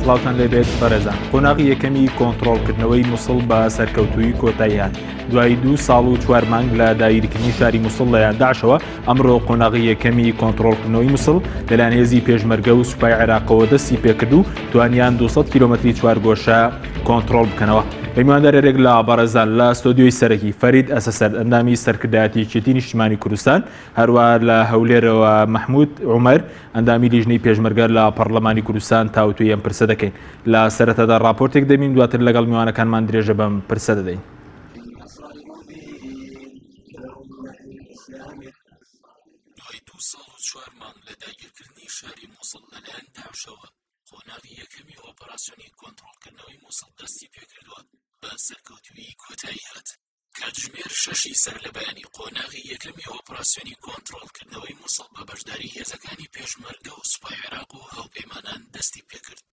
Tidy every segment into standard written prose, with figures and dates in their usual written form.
سڵاوتان لێبێت بەڕێزان قۆناغی یەکەمی کۆنتڕۆڵکردنەوەی موسڵ بە سەرکەوتووی کۆتایی هات دوای دوو ساڵ و چوار مانگ لە داگیرکردنی شاری موسڵ لەلایەن داعشەوە ئەمڕۆ قۆناغی یەکەمی کۆنتڕۆڵکردنەوەی موسڵ لەلایەن هێزی پێشمەرگە و سوپای عێراقەوە دەستی پێکرد و توانیان 200 کیلۆمەتری چوارگۆشە کۆنتڕۆڵ بکەنەوە. میواندارێک لە بەڕێزان لە ستۆدیۆی سەرەکی فەرید ئەسەسەرد ئەندامی سەرکردایەتی یەکێتی نیشتیمانی کوردستان هەروە لە هەولێرەوە مەحمود عومەر ئەندامی لیژنەی پێشمەرگە لە پەڕلەمانی کوردستان تاوتوێی ئەم پرسە دەکەین. لە سەرەتادا ڕاپۆرتێک دەبین دواتر لەگەڵ میوانەکانمان درێژە بەم پرسە دەدەین. دوای دوو ساڵ و چوار مانگ لە داگیرکردنی شاری موسڵ لەلایەن داعشەوە، قۆناغی یەکەمی ئۆپەراسیۆنی کۆنترۆڵکردنەوەی موسڵ دەستی پێکردووە بە سەرکەوتوویی کۆتایی هات. کاتژمێر شەشی سەرلەبەیانی قۆناغی یەکەمی ئۆپراسیۆنی کۆنترۆڵکردنەوەی موسڵ بە بەشداری هێزەکانی پێشمەرگە و سوپای عێراق و هاوپەیمانان دەستی پێکرد.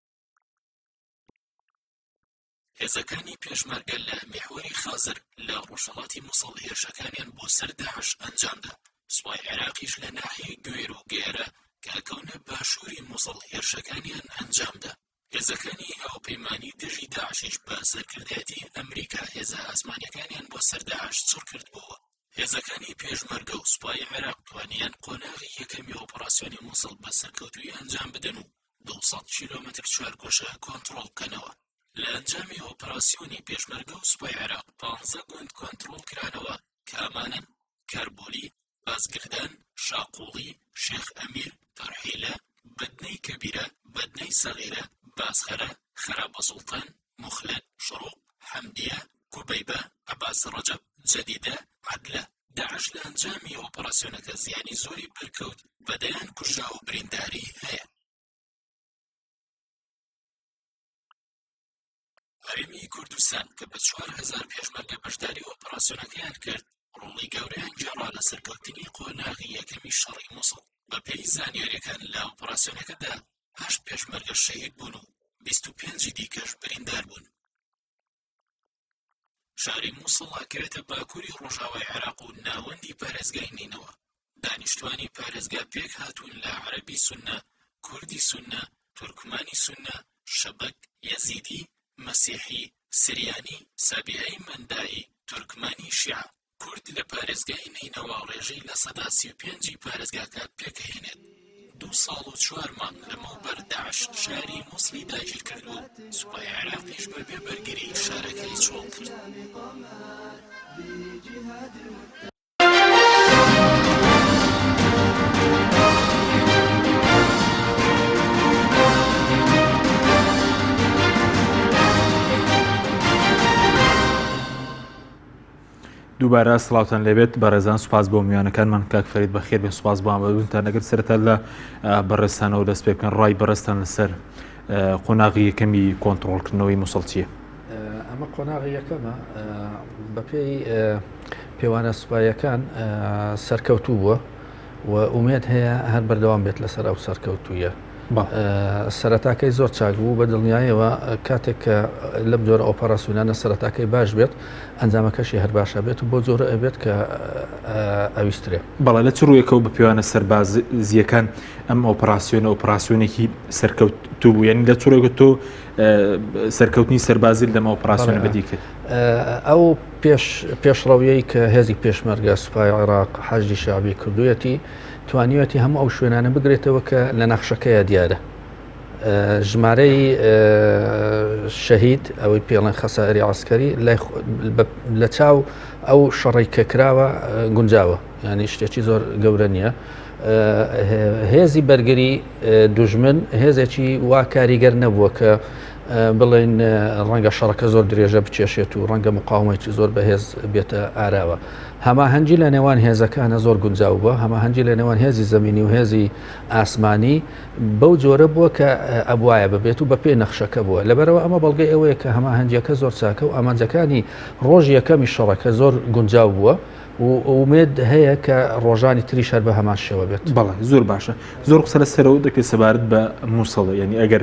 هێزەکانی پێشمەرگە لە میحوەری خازر لە ڕۆژهەڵاتی موسڵ هێرشەکانیان بۆ سەر داعش ئەنجامدا، سوپای عێراقیش لە ناحیەی گوێر و گەیەرە کە ئەکەونە باشووری موسڵ هێرشەکانیان ئەنجامدا. هێزەکانی هاوپەیمانی دژی داعشیش بە سەرکردایەتی ئەمریکا هێزە ئاسمانیەکانیان بۆ سەر داعش چڕکردبۆوە. هێزەکانی پێشمەرگە و سوپای عێراق توانیان قۆناغی یەکەمی ئۆپەراسیۆنی موسڵ بە سەرکەوتوویی ئەنجام بدەن و 200 کیلۆمەتر چوارگۆشە کۆنتڕۆڵ بکەنەوە. لە ئەنجامی ئۆپەراسیۆنی پێشمەرگە و سوپای عێراق پانزە گوند کۆنتڕۆڵ کرانەوە کە ئەمانەن، کەربۆلی، بازگردان، شاقوڵی، شێخ ئەمیر، تەرحیلە، بەدنەی کەبیرە، بەدنەی سەغیرە، بازخەرە، خەرابەسوڵتان، موخلەد، شروق، حەمدیە، کوبەیبە، عەباس ڕەجەب، جەدیدە، عەدلە. داعش لە ئەنجامی ئۆپەراسیۆنەکە زیانی زۆری بەرکەوت، بە دەیان کوژراو و برینداری هەیە. هەرێمی کوردستان کە بە 4000 پێشمەرگە بەشداری ئۆپەراسیۆنەکەیان کرد، ڕۆڵی گەورەیان گێڕا لە سەرکەوتنی قۆناغی یەکەمی شەڕی موسڵ. بەپێی زانیارییەکان لە ئۆپەراسیۆنەکەدا هەشت پێشمەرگە شەهید بوون و 25 دیکەش بریندار بوون. شاری موسڵ ئەکەوێتە باکووری ڕۆژاوای عێراق و ناوەندی پارێزگای نەینەوا. دانیشتوانی پارێزگا پێکهاتوون لە عەرەبی سوننە، کوردی سوننە، تورکمانی سوننە، شەبەک، یەزیدی، مەسیحی، سریانی، سابیعەی مەندائی، تورکمانی شیعە. کورد لە پارێزگای نەینەوا ڕێژەی 35% ی پارێزگاکە پێکئەهێنێت. دوو ساڵ و چوار مانگ لەمەوبەر داعش شاری موسڵی داگیرکرد و سوپای عێراقیش بە بێ بەرگری شارەکەی چۆڵ کرد. دووبارە سڵاوتان لێبێت بەڕێزان سوپاس بۆ میوانەکانمان کاک فەرید بەخێر بێن سوپاس بۆ ئامادەبوونتان ئەگەر سەرەتا لە بەڕێزتانەوە دەست پێ بکەن ڕای بەڕێزتان لەسەر قۆناغی یەکەمی کۆنتڕۆڵکردنەوەی موسڵ چییە؟ ئەمە قۆناغی یەکەمە بەپێی پێوانە سوپایەکان سەرکەوتوو بووە و ئومێد هەیە هەر بەردەوام بێت لەسەر ئەو سەرکەوتوویە. سەرەتاکەی زۆر چاک بوو بە دڵنیایەوە کاتێک کە لەم جۆرە ئۆپەراسیۆنانە سەرەتاکەی باش بێت ئەنجامەکەشی هەر باشە بێت و بۆ جۆرە ئەبێت کە ئەویسترێ. بەڵێ لە چ ڕوویەکەوە بە پێوانە سەربازییەکان ئەم ئۆپەراسیۆنە ئۆپەراسیۆنێکی سەرکەوتوو بوو یعنی لە چ ڕوویەکە تۆ سەرکەوتنی سەربازی لەم ئۆپەراسیۆنە بەدی کرد؟ ئەو پێش پێشڕەویەی کە هێزی پێشمەرگە سوپای عێراق حەشدی شەعبی کردوویەتی توانیویەتی هەموو ئەو شوێنانە بگرێتەوە کە لە نەخشەکەیە دیارە. ژمارەی شەهید ئەوەی پێڵێن خەسائری عسکەری لە چاو ئەو شەڕی کە کراوە گونجاوە ینی شتێکی زۆر گەورە نییە. هێزی بەرگری دوژمن هێزێکی وا کاریگەر نەبووە کە بڵێن ڕەنگە شەڕەکە زۆر درێژە بچێشێت و ڕەنگە مقاومەیەکی زۆر بەهێز بێتە ئاراوە. هەماهەنگی لە نێوان هێزەکانە زۆر گونجاو بووە، هەماهەنگی لە نێوان هێزی زەمینی و هێزی ئاسمانی بەو جۆرە بووە کە ئەبوایە ببێت و بەپێی نەخشەکە بووە. لەبەرئەوە ئەمە بەڵگەی ئەوەیە کە هەماهەنگییەکە زۆر چاکە و ئامانجەکانی ڕۆژی یەکەمی شەڕەکە زۆر گونجاو بووە و ئومێد هەیە کە ڕۆژانی تریش هەر بە هەمان شێوە بێت. بەڵێ زۆر باشە. زۆر قسە لەسەرەوە دەکرێت سەبارەت بە موسڵ، یانی ئەگەر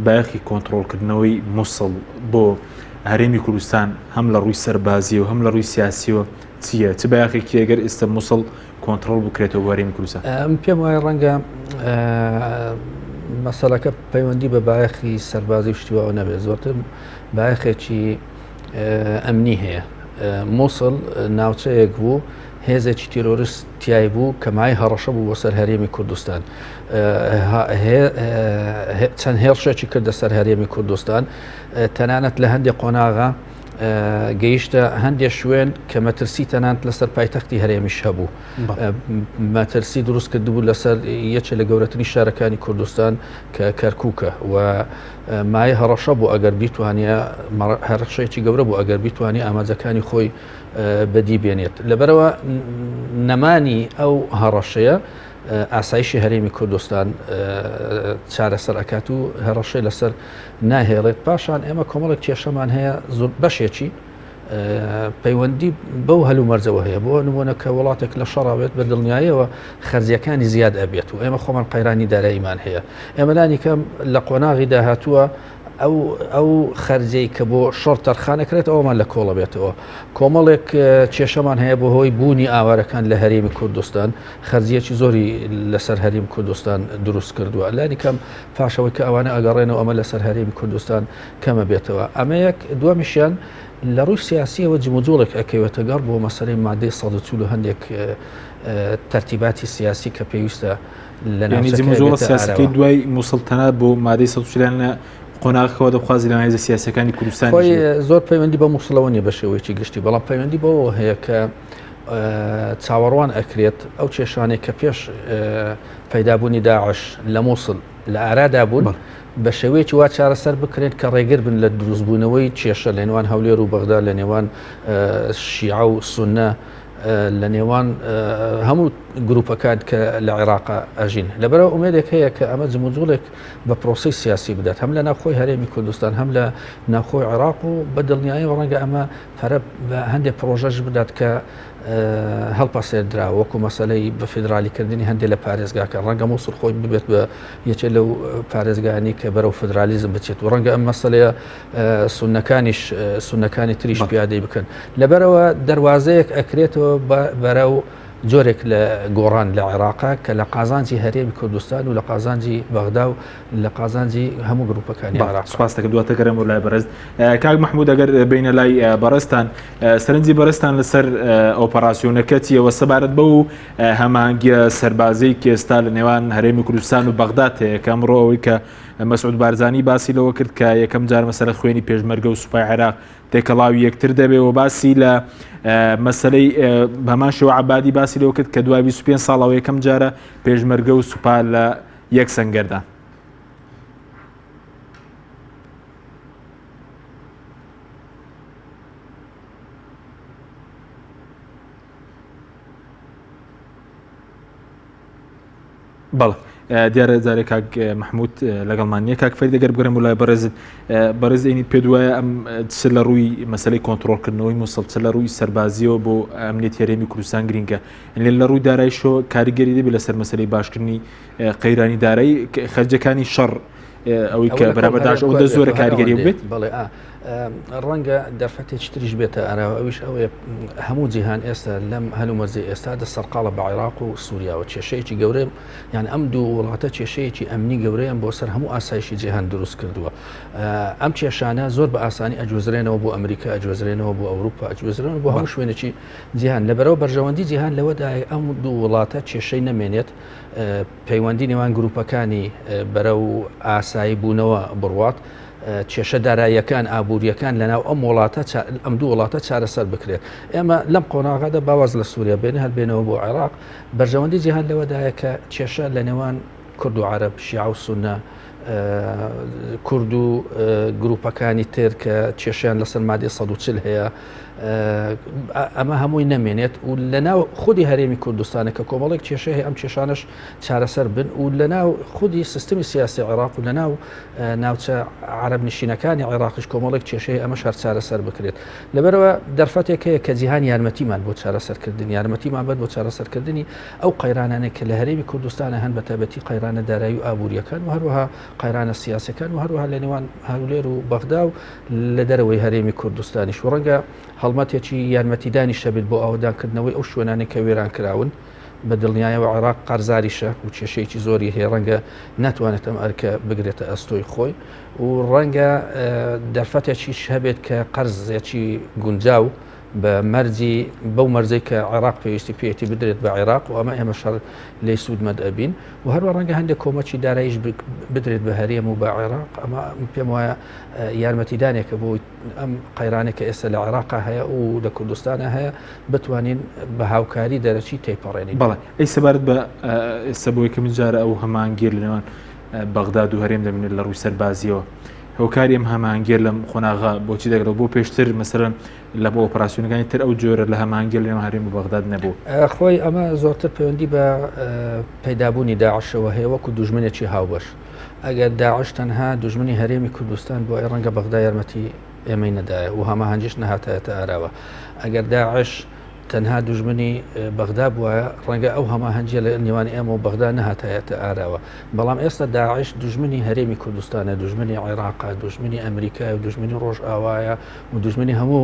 بایەخی کۆنتڕۆڵکردنەوەی موسڵ بۆ هەرێمی کوردستان هەم لە ڕووی سەربازیەوە هەم لە ڕووی سیاسیەوە چییە؟ چ بایەخێکی ئەگەر ئێستا موسڵ کۆنتڕۆڵ بکرێتەوە بۆ هەرێمی کوردستان؟ من پێم وایە ڕەنگە. مەسەلەکە پەیوەندی بە بایەخی سەربازی و شتیواوە نەبێت، زۆرتر بایەخێکی ئەمنی هەیە. مووسڵ ناوچەیەک بوو هێزێکی تیرۆریست تیای بوو کە مای هەڕەشە بوو بۆ سەر هەرێمی کوردستان. چەند هێڕشێکی کردە سەر هەرێمی کوردستان، تەنانەت لە هەندێک قۆناغا گەیشتە هەندێک شوێن کە مەترسی تەنانەت لەسەر پایتەختی هەرێمیش هەبوو. مەترسی دروست کردبوو لەسەر یەکێ لە گەورەترین شارەکانی کوردستان کە کەرکووکە و مایە هەڕەشە بوو ئەگەر بیتوانە هەڕەشەیەکی گەورە بوو ئەگەر بیتوانی ئامانجەکانی خۆی بەدی بێنێت. لەبەرەوە نەمانی ئەو هەڕەشەیە ئاسایشی هەرێمی کوردستان چارەسەر ئەکات و هەڕەشەی لەسەر ناهێڵێت. پاشان ئێمە کۆمەڵێک کێشەمان هەیە زۆر بەشێکی پەیوەندی بەو هەلومەرجەوە هەیە بۆ نمونە کە وڵاتێک لە شەڕاوێت بە دڵنیایەوە خەرجیەکانی زیاد ئەبێت و ئێمە خۆمان قەیرانی داراییمان هەیە ئێمە لانی کەم لە قۆناغی داهاتووە ئەو ئەو خەرجەی کە بۆ شەڕ تەرخانەکرێت ئەومان لە کۆڵە بێتەوە کۆمەڵێک کێشەمان هەیە بۆ هۆی بوونی ئاوارەکان لە هەرێمی کوردستان خەرجیەکی زۆری لەسەر هەریم کوردستان دروست کردووە لانی کەم پاشەوەی کە ئەوانە ئەگەڕێنەوە ئەمە لەسەر هەرێمی کوردستان کەمە بێتەوە ئەمە یەک دووەمیشیان لە ڕووی سیاسیەوە جموجۆڵێک ئەکەوێتە گەڕ بۆ مەسەلەی مادەی 140 و هەندێک تەرتیباتی سیاسی کە پێویستە لە یعنی ناوچەکە جموجۆڵە بێتە سیاسەکەی ئاراوە. دوای موسڵ تەنها بۆ مادەی 140 لە قۆناغەکەوە دەخوازی لە هێزە سیاسەکانی کوردستان خۆی زۆر پەیوەندی بە موسڵەوە نیە بە شێوەیەکی گشتی بەڵام پەیوەندی بەوە هەیە کە چاوەڕوان ئەکرێت ئەو کێشانێک کە پێش پەیدابوونی داعش لە موسڵ لە ئارادا بوون بە شێوەیەکی وا چارەسەر بکرێن کە ڕێگر بن لە دروستبوونەوەی کێشە لە نێوان هەولێر و بەغدا، لە نێوان شیعە و سوننە، لە نێوان هەموو گروپەکان کە لە عێراق ئەژین. لەبەرئەوە ئومێدێک هەیە کە ئەمە جموجوڵێک بە پرۆسەی سیاسی بدات هەم لە ناوخۆی هەرێمی کوردستان هەم لە ناوخۆی عێراق و بە دڵنیاییەوە ڕەنگە ئەمە پەرە بە هەندێک پرۆژەش بدات کە هەڵپەسێردرا وەکو مەسەلەی بە فیدرالیکردنی هەندێک لە پارێزگاکان ڕەنگە مووسڵ خۆی ببێت بە یەکێ لەو پارێزگانی کە بەرەو فدرالیزم بچێت و ڕەنگە ئەم مەسەلەیە سونەکانیش سونەکانی تریش پیادەی بکەن لەبەرەوە دەواازەیەک ئەکرێتەوە بەرەو جۆرێک لە گۆڕان لە عێراقا کە لە قازانجی هەرێمی کوردستان و لە قازانجی بەغدا و لە قازانجی هەموو گروپەکانی عێراق. سپاس دەکەم دواتر گەڕێمەوە لای بەڕێز کاک محمود ئەگەر بینە لای بەڕێزتان سەرنجی بەڕێزتان لەسەر ئۆپەراسیۆنەکە چیەوە سەبارەت بەو هەماهەنگیە سەربازیی کە ئێستا لە نێوان هەرێمی کوردستان و بەغداد هەیە کە ئەمڕۆ ئەوەی کە مەسعود بارزانی باسی لەوە کرد کە یەکەم جار مەسەلە خوێنی پێشمەرگە و سوپای عێراق تێکەڵاوی یەکتر دەبێ و باسی لە مەسلەی هەمان شێوە عبادی باسی لەوە کرد کە دوای 25 ساڵەوە یەکەم جارە پێشمەرگە و سوپا لە یەک سەنگەردا. بەڵێ دیارە جارێ کاک مححمود لەگەڵمان نییە کاک فەرید ئەگەر بگەرم لای بەڕێزت بەڕێز ئەینی پێ دوایە ئەم چ لە ڕووی مەسلەی کۆنتترۆلکردنەوەی مووسڵ چ لە ڕووی سەربازیەوە بۆ ئەمنیەتی هەرێمی کوردستان گرنگە لە ڕووی دارایشەوە کاریگەری دەبێت لەسەر مەسلەی باشکردنی قەیرانی دارایی خەرجەکانی شەڕ ئەوەی کە بەرامبەر داعش ئەوەندە زۆرە کاریگەری بێت بەڵێ ڕەنگە دەرفەتێکی تریش بێتە ئاراوە ئەویش ئەوەیە هەموو جیهان ئێستا لەم هەلومەرجەی ئێستا دە سەرقاڵە بە عێراق و سووریاوە کێشەیەکی گەورە یان ئەم دوو وڵاتە کێشەیەکی ئەمنی گەورەیان بۆ سەر هەموو ئاسایشی جیهان دروست کردووە ئەم کێشانە زۆر بە ئاسانی ئەگوێزرێنەوە بۆ ئەمریکا ئەگوێزرێنەوە بۆ ئەوروپا ئەگوێزرێنەوە بۆ هەموو شوێنێکی جیهان لەبەرەوە بەرژەوەندی جیهان لەوەدایە ئەم دوو وڵاتە کێشەی نەمێنێت پەیوەندی نێوان گروپەکانی بەرەو ئاسایی بوونەوە بڕوات، کێشە داراییەکان، ئابوورییەکان لەناو ئەم وڵاتە ئەم دوو وڵاتە چارەسەر بکرێت. ئێمە لەم قۆناغەدا با واز لە سووریا بێنین، هەر بێنەوە بۆ عێراق، بەرژەوەندی جیهان لەوەدایە کە کێشە لە نێوان کورد و عەرەب، شیعە و سوننە، کورد و گروپەکانی تر کە کێشیان لەسەر مادەی 140 هەیە ئەمە هەمووی نەمێنێت و لەناو خودی هەرێمی کوردستانە کە کۆمەڵێک کێشە هەیە ئەم کێشانەش چارەسەر بن و لەناو خودی سیستمی سیاسی عێراق و لەناو ناوچە عەرەب نشینەکانی عێراقیش کۆمەڵێک کێشەیە ئەمەش هەر چارەسەر بکرێت لەبەرەوە دەرفەتێک هەیە کە جیهان یارمەتیمان بۆ چارەسەرکردن یارمەتیمان بەر بۆ چارەسەرکردنی ئەو قەیرانانەی کە لە هەرێمی کوردستانە هەن بە تایبەتی قەیرانە دارایی و ئابوورییەکان و هەروەها قەیرانە سیاسیەکان و هەروەها لە نێوان هەولێر و بەغدا و لە دەرەوەی هەرێمی کوردستانیش و ڕەنگە هەڵمەتێکی یارمەتیدانیش هەبێت بۆ ئاوەدانکردنەوەی ئەو شوێنانەی کە وێران کراون. بە دڵنیایەوە عێراق قەرزاریشە و کێشەیەکی زۆری هەیە ڕەنگە ناتوانێت ئەم ئەرکە بگرێتە ئەستۆی خۆی و ڕەنگە دەرفەتێکیش هەبێت کە قەرزێکی گونجاو بە مەرجی بەو مەرجەی کە عێراق پێویستی پێیەتی بدرێت بە عێراق و ئەمە ئێمە شەڕ لێی سوودمەند ئەبین و هەروە ڕەنگە هەندێک کۆمەکی داراییش بدرێت بە هەرێم و بە عێراق ئەمە پێم وایە یارمەتیدانێکە بۆ ئەم قەیرانێک کە ئێستا لە عێراقا هەیە و لە کوردستانە هەیە بتوانین بە هاوکاری دەرەکی تێپەڕێنین. بەڵێ ئەی سەبارەت بە ئێستا بۆ یەکەمین جارە ئەو هەماهەنگیە لە نێوان بەغداد و هەرێم دەبینێت لە ڕووی سەربازیەوە هۆکاری ئەم هەماهەنگیە لەم قۆناغە بۆچی دەگرەوە بۆ پێشتر مەسەرەن لە بۆ ئۆپراسیۆنەکانی تر ئەو جۆرە لە هەماهەنگیە لە نێوان هەرێم و بەغداد نەبوو؟ خۆی ئەمە زۆرتر پەیوەندی بە پەیدابوونی داعشەوە هەیە وەکو دوژمنێکی هاوبەش. ئەگەر داعش تەنها دوژمنی هەرێمی کوردستان بوایە ڕەنگە بەغدا یارمەتی ئێمەی نەدایە و هەماهەنگیش نەهاتایەتە ئاراوە. ئەگەر داعش تەنها دوژمنی بەغدا بوایە ڕەنگە ئەو هەماهەنگیە لە نێوان ئێمە و بەغدا نەهاتایەتە ئاراوە. بەڵام ئێستا داعش دوژمنی هەرێمی کوردستانە، دوژمنی عێراقە، دوژمنی ئەمریکایە و دوژمنی ڕۆژئاوایە و دوژمنی هەموو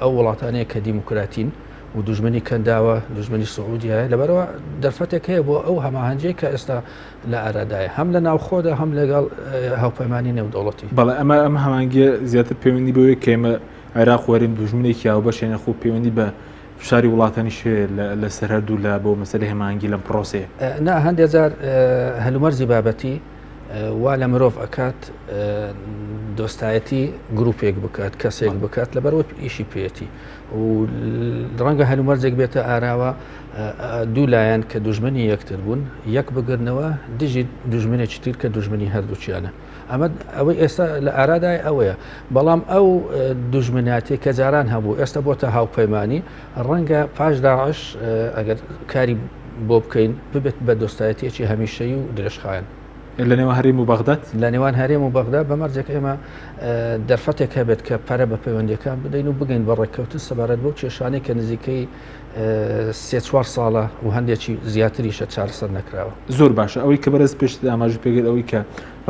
ئەو وڵاتانەیە کە دیموکراتین و دوژمنی کەنداوە، دوژمنی سعودیایە. لەبەرئەوە دەرفەتێک هەیە بۆ ئەو هەماهەنگیەی کە ئێستا لە ئارادایە هەم لە ناوخۆدا هەم لەگەڵ هاوپەیمانی نێودەوڵەتی. بەڵێ ئەمە ئەم هەماهەنگیە زیاتر پەیوەندی بەوەیە کە ئێمە عێراق و هەرێم دوژمنێکی هاوبەشین خۆ پەیوەندی بە فشاری وڵاتانیش هەیە لەسەر هەردوو لا بۆ مەسەلەی هەماهەنگی لەم پرۆسەیە. نا هەندێک جار هەلومەرجی بابەتی وا لە مرۆڤ ئەکات دۆستایەتی گروپێک بکات کەسێک بکات لەبەرەوە ئیشی پێیەتی و ڕەنگە هەلومەرجێک بێتە ئاراوە دوو لایەن کە دوژمنی یەکتر بوون یەک بگرنەوە دژی دوژمنێکی تر کە دوژمنی هەردووکیانە ئەمە ئەوەی ئێستا لە ئارادای ئەوەیە بەڵام ئەو دوژمناتی کە جاران هەبوو ئێستا بۆتە هاوپەیمانی ڕەنگە پاش داعش ئەگەر کاری بۆ بکەین ببێت بە دۆستایەتیەکی هەمیشەی و درێژخایەن. لە نێوان هەرێم و بەغداد؟ لە نێوان هەرێم و بەغدا بە مەرجێک ئێمە دەرفەتێک هەبێت کە پەرە بە پەیوەندیەکان بدەین و بگەین بە ڕێککەوتن سەبارەت بەو کێشانەی کە نزیکەی سێ چوار ساڵە و هەندێکی زیاتریشە چارەسەر نەکراوە. زۆر باشە ئەوەی کە بەرز پێشتر ئاماژە پێکرد ئەوەی کە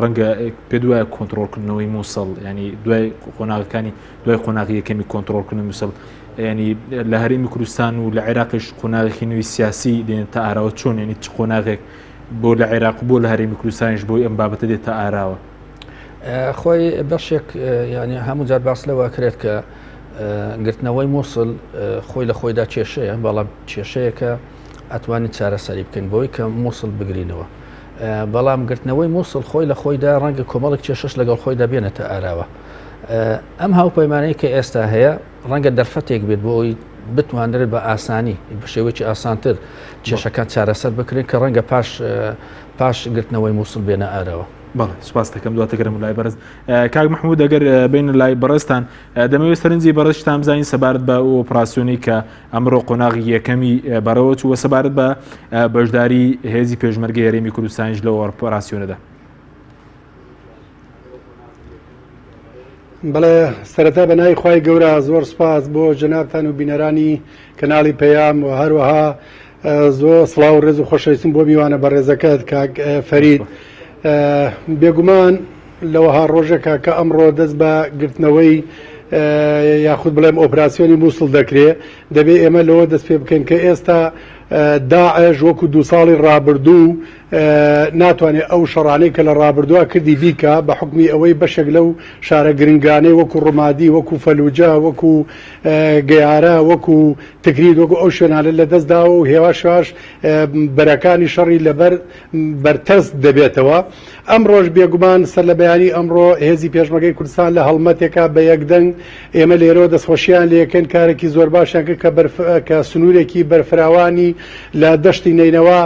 ڕەنگە پێ دوایە کۆنتترۆلکردنەوەی مووسڵ ینی دوای قۆناغەکانی دوای قۆناغی یەکەمی کۆنتترۆلکردنی مووسڵ ینی لە هەرێمی کوردستان و لە عێراقیش قۆناغێکی نوێی سیاسی دێنێتە ئاراوە چۆن ینی چ قۆناغێک بۆ لە عێراق بۆ لە هەرێمی کوردستانیش بۆی ئەم بابەتە دێتە ئاراوە؟ خۆی بەشێک ینی هەموو جار باس لەوە کرێت کە گرتنەوەی مووسڵ خۆی لە خۆیدا کێشەیە بەڵام کێشەیەکە ئەتوانین چارەسەری بکەین بۆی کە مووسڵ بگرینەوە بەڵام گرتنەوەی مووسڵ خۆی لە خۆیدا ڕەنگە کۆمەڵێک کێشەش لەگەڵ خۆیدا بێنێتە ئاراوە ئەم هاوپەیمانەی کە ئێستا هەیە ڕەنگە دەرفەتێک بێت بۆ ئەوی بتوانرێت بە ئاسانی بە شێوەیەکی ئاسانتر کێشەکان چارەسەر بکرێن کە ڕەنگە پاش پاش گرتنەوەی مووسڵ بێنە ئاراوە. بەڵێ سوپاس دەکەم دواتەگەرم لای بەڕێز کاک محمود ئەگەر بین لای بەڕێزتان دەمەوێت سەرنجی بەڕێزتان بزانین سەبارەت بە ئۆپراسیۆنی کە ئەمڕۆ قۆناغی یەکەمی بەڕێوە چووە سەبارەت بە بەشداری هێزی پێشمەرگەی هەرێمی کوردستانیش لەو ئۆپراسیۆنەدا. بەڵێ سەرەتا بە ناوی خوای گەورە زۆر سوپاس بۆ جەنابتان و بینەرانی کەناڵی پەیام و هەروەها زۆر سڵاو و ڕێز و خۆشەویستم بۆ میوانە بەڕێزەکەت کاک فەرید بێگومان لەوەها ڕۆژێکە کە ئەمڕۆ دەست بە گرتنەوەی یاخود بڵێم ئۆپراسیۆنی مووسڵ دەکرێ دەبێ ئێمە لەوە دەست پێ بکەین کە ئێستا داعش وەکو دو ساڵی ڕابردوو ناتوانێت ئەو شەڕانەی کە لە ڕابردووە کردی بیکا بە حوکمی ئەوەی بەشێک لەو شارە گرنگانەی وەکو ڕومادی وەکو فەلوجە وەکو گەیارە وەکو تکریت وەکو ئەو شوێنانە لە دەست داوە و هێواش هێواش بەرەکانی شەڕی لەبەر بەرتەست دەبێتەوە. ئەمڕۆش بێگومان سەر لە بەیانی ئەمڕۆ هێزی پێشمەرگەی کوردستان لە هەڵمەتێکا بە یەکدەنگ ئێمە لێرەوە دەستخۆشیان لێکەین کارێکی زۆر باشیان کرد کە کە سنوورێکی بەرفراوانی لە دەشتی نەینەوا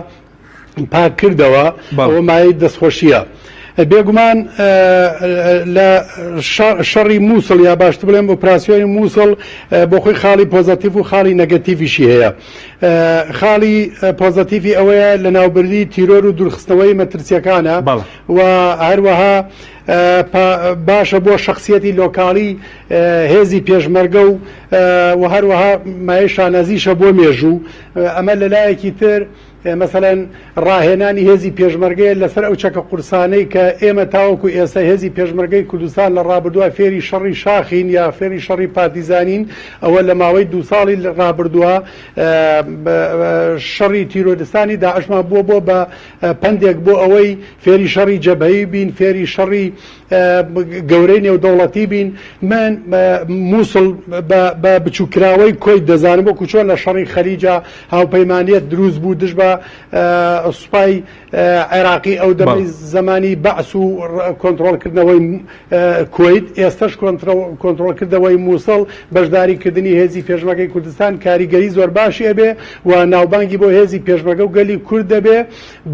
پاک کردەوە ئەوە مایەی دەستخۆشیە. بێگومان لە شەڕی مووسڵ یا باشتر بڵێم ئۆپراسیۆنی مووسڵ بۆ خۆی خاڵی پۆزەتیڤ و خاڵی نەگەتیڤیشی هەیە. خاڵی پۆزەتیڤی ئەوەیە لە ناوبردنی تیرۆر و دوورخستنەوەی مەترسیەکانە و هەروەها باشە بۆ شخصیەتی لۆکاڵی هێزی پێشمەرگە و و هەروەها مایەی شانازیشە بۆ مێژوو ئەمە لەلایەکی تر. مەسەلەن ڕاهێنانی هێزی پێشمەرگەیە لەسەر ئەو چەکە قورسانەی کە ئێمە تاوەکو ئێستا هێزی پێشمەرگەی کوردستان لە ڕابردووە فێری شەڕی شاخین یا فێری شەڕی پارتیزانین، ئەوە لە ماوەی دوو ساڵی ڕابردووە شەڕی تیرۆرستانی داعشمان بووە بۆ بە پەندێک بۆ ئەوەی فێری شەڕی جەبهەیی بین، فێری شەڕی گەورەی نێودەوڵەتی بین. من مووسڵ بە بچووککراوەی کۆیت دەزانم، وەکو چۆن لە شەڕی خەلیجا هاوپەیمانیەت دروست بوو دژ بە سوپای عێراقی ئەو دەمەی زەمانی بەعس و کۆنترۆڵکردنەوەی کوەیت، ئێستەش کۆنترۆڵکردنەوەی مووسڵ، بەشداریکردنی هێزی پێشمەرگەی کوردستان کاریگەری زۆر باشی ئەبێ و ناوبانگی بۆ هێزی پێشمەرگە و گەلی کورد دەبێ،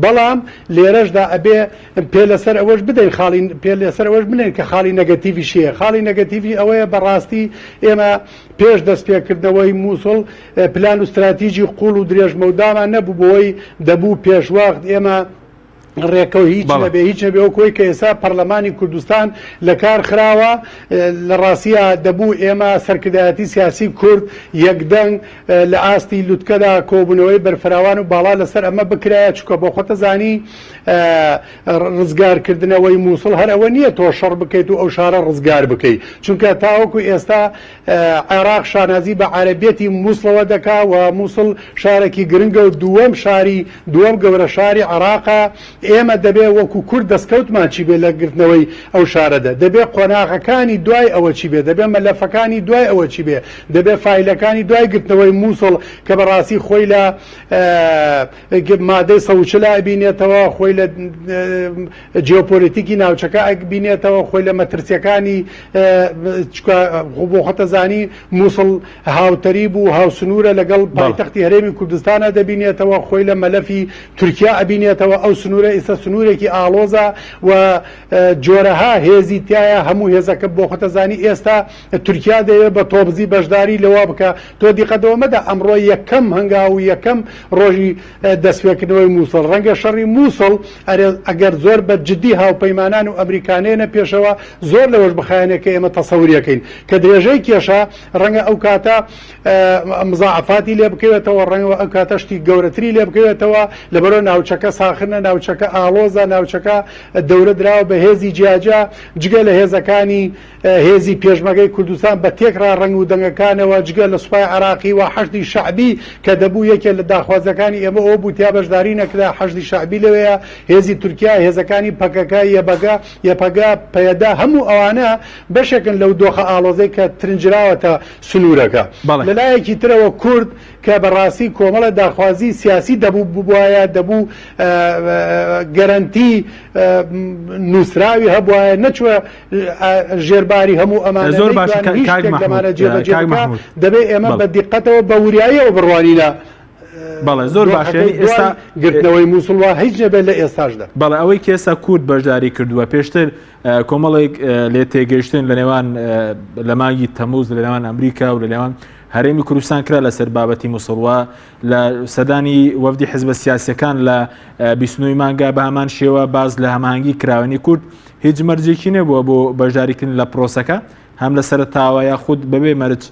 بەڵام لێرەشدا ئەبێ پێ لەسەر ئەوەش بدەین خاڵی پێ لەسەر ئەوەش بنێین کە خاڵی نەگەتیڤیش هەیە، خاڵی نەگەتیڤی ئەوەیە بەڕاستی ئێمە پێش دەستپێکردنەوەی مووسڵ پلان و ستراتیجی قوڵ و درێژمەودامان نەبوو بۆی دەبوو پێشوەخت ئێمە ڕێکەوت هیچ نەبێ هیچ نەبێ وەک ئەوەی کە ئێستا پەرلەمانی کوردستان لە کار خراوە لە ڕاستیا دەبوو ئێمە سەرکردایەتی سیاسی کورد یەکدەنگ لە ئاستی لوتکەدا کۆبوونەوەی بەرفراوان و باڵا لەسەر ئەمە بکرایە چونکە بۆ خۆتەزانی ڕزگارکردنەوەی مووسڵ هەر ئەوە نییە تۆ شەڕ بکەیت و ئەو شارە ڕزگار بکەیت چونکە تاوەکو ئێستا عێراق شانازی بە عەرەبیەتی موسڵەوە دەکا و موسڵ شارێکی گرنگە و دووەم شاری دووەم گەورە شاری عێراقە، ئێمە دەبێ وەکو کورد دەستکەوتمان چی بێ لە گرتنەوەی ئەو شارەدا، دەبێ قۆناغەکانی دوای ئەوە چی بێ، دەبێ مەلەفەکانی دوای ئەوە چی بێ، دەبێ فایلەکانی دوای گرتنەوەی موسڵ کە بە ڕاستی خۆی لە مادەی 140 ئەبینێتەوە، خۆی لە جیۆپۆلیتیکی ناوچەکە ئەبینێتەوە، خۆی لە مەترسیەکانی چکە بۆ خۆتەزانی موسڵ هاوتەریب و هاوسنوورە لەگەڵ پایتەختی هەرێمی کوردستانە دەبینێتەوە، خۆی لە مەلەفی تورکیا ئەبینێتەوە، ئەو سنوورە ئیستا سنوورێکی ئاڵۆزە و جۆرەها هێزی تایە، هەموو هێزەکە بۆ خۆتەزانی ئێستا تورکیا دەیەوێت بە تۆپزی بەشداری لەوە بکە، تۆ دیقەتەوە مەدە ئەمڕۆ یەکەم هەنگاو و یەکەم ڕۆژی دەستپێکردنەوەی موسڵ، ڕەنگە شەڕی موسڵ ئەرێ ئەگەر زۆر بە جدی هاوپەیمانان و ئەمریکا نێنە پێشەوە زۆر لەوەش بخایەنێ کە ئێمە تەسەوری ئەکەین کە درێژەی کێشا ڕەنگە ئەو کاتە مزاعەفاتی لێ بکەوێتەوە ڕەنگە ئەو کاتە شتی گەورەتری لێ بکەوێتەوە لەبەرەوە ناوچەکە ساخنە ناوچەکە ئاڵۆزە ناوچەکە دەورە دراوە بە هێزی جیاجیا جگە لە هێزەکانی هێزی پێشمەرگەی کوردستان بە تێکڕا ڕەنگ و دەنگەکانەوە جگە لە سوپای عێراقی و حەشدی شەعبی کە دەبوو یەکێ لە داخوازیەکانی ئێمە ئەوە بوو تیا بەشداری نەکرا حەشدی شەعبی لەوێیە هێزی تورکیا هێزەکانی پەکەکە یەبەگە یەپەگە پەیەدە هەموو ئەوانە بەشێکن لەو دۆخە ئاڵۆزەی کە ترنجراوەتە سنوورەکە لەلایەکی ترەوە کورد کە بەڕاستی کۆمەڵە داخوازی سیاسی دەبوو ببوایە دەبوو گەرەنتی نووسراوی هەبوایە نەچوە ژێرباری هەموو ئەمانە زۆر باشە نەیتوانی هیچ کاک شتێک لەمانە مەحمود جێبەجێ کاک بکا مەحمود دەبێ ئێمە بەڵێ بە دیقەتەوە بە وریاییەوە بڕوانینە بەڵێ زۆر باشە دۆخەکەی یعنی ئێستا دوای گرتنەوەی مووسڵ وا هیچ نەبێت لە ئێستاشدا. بەڵێ ئەوەی کە ئێستا کورد بەشداری کردووە پێشتر کۆمەڵێک لێ تێگەیشتن لە نێوان لە مانگی تەموز لە نێوان ئەمریکا و لە نێوان هەرێمی کوردستان کرا لەسەر بابەتی موسڵوە لە سەدانی وەفدی حزبە سیاسەکان لە 29 مانگا بە هەمان شێوە باز لە هەماهەنگی کراوەنی کورد هیچ مەرجێکی نەبووە بۆ بەشداریکردن لە پرۆسەکە هەم لە سەرەتاوە یاخود بەبێ مەرج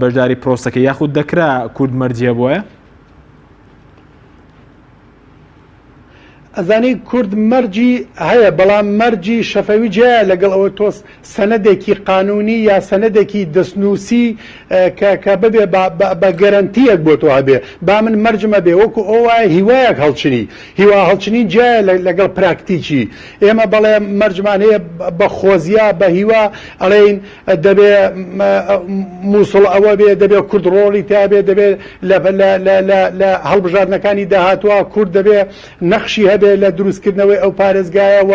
بەشداری پرۆسەکە یاخود دەکرا کورد مەرجی هەبوایە؟ ئەزانی کورد مەرجی هەیە بەڵام مەرجی شەفەوی جیایە لەگەڵ ئەوە تۆ سەنەدێکی قانونی یا سەنەدێکی دەستنووسی کە کە ببێ بە گەرەنتیەک بۆ تۆ هەبێ با من مەرجم هەبێ وەکو ئەو وایە هیوایەک هەڵچنی هیوا هەڵچنین جیایە لەگەڵ پراکتیکی ئێمە بەڵێ مەرجمان هەیە بە خۆزیا بە هیوا ئەڵێین دەبێ موسڵ ئەوە بێ دەبێ کورد ڕۆڵی تیا بێ دەبێ لە هەڵبژاردنەکانی داهاتوە کورد دەبێ نەخشی هەبێ لە دروستکردنەوەی ئەو پارێزگایە و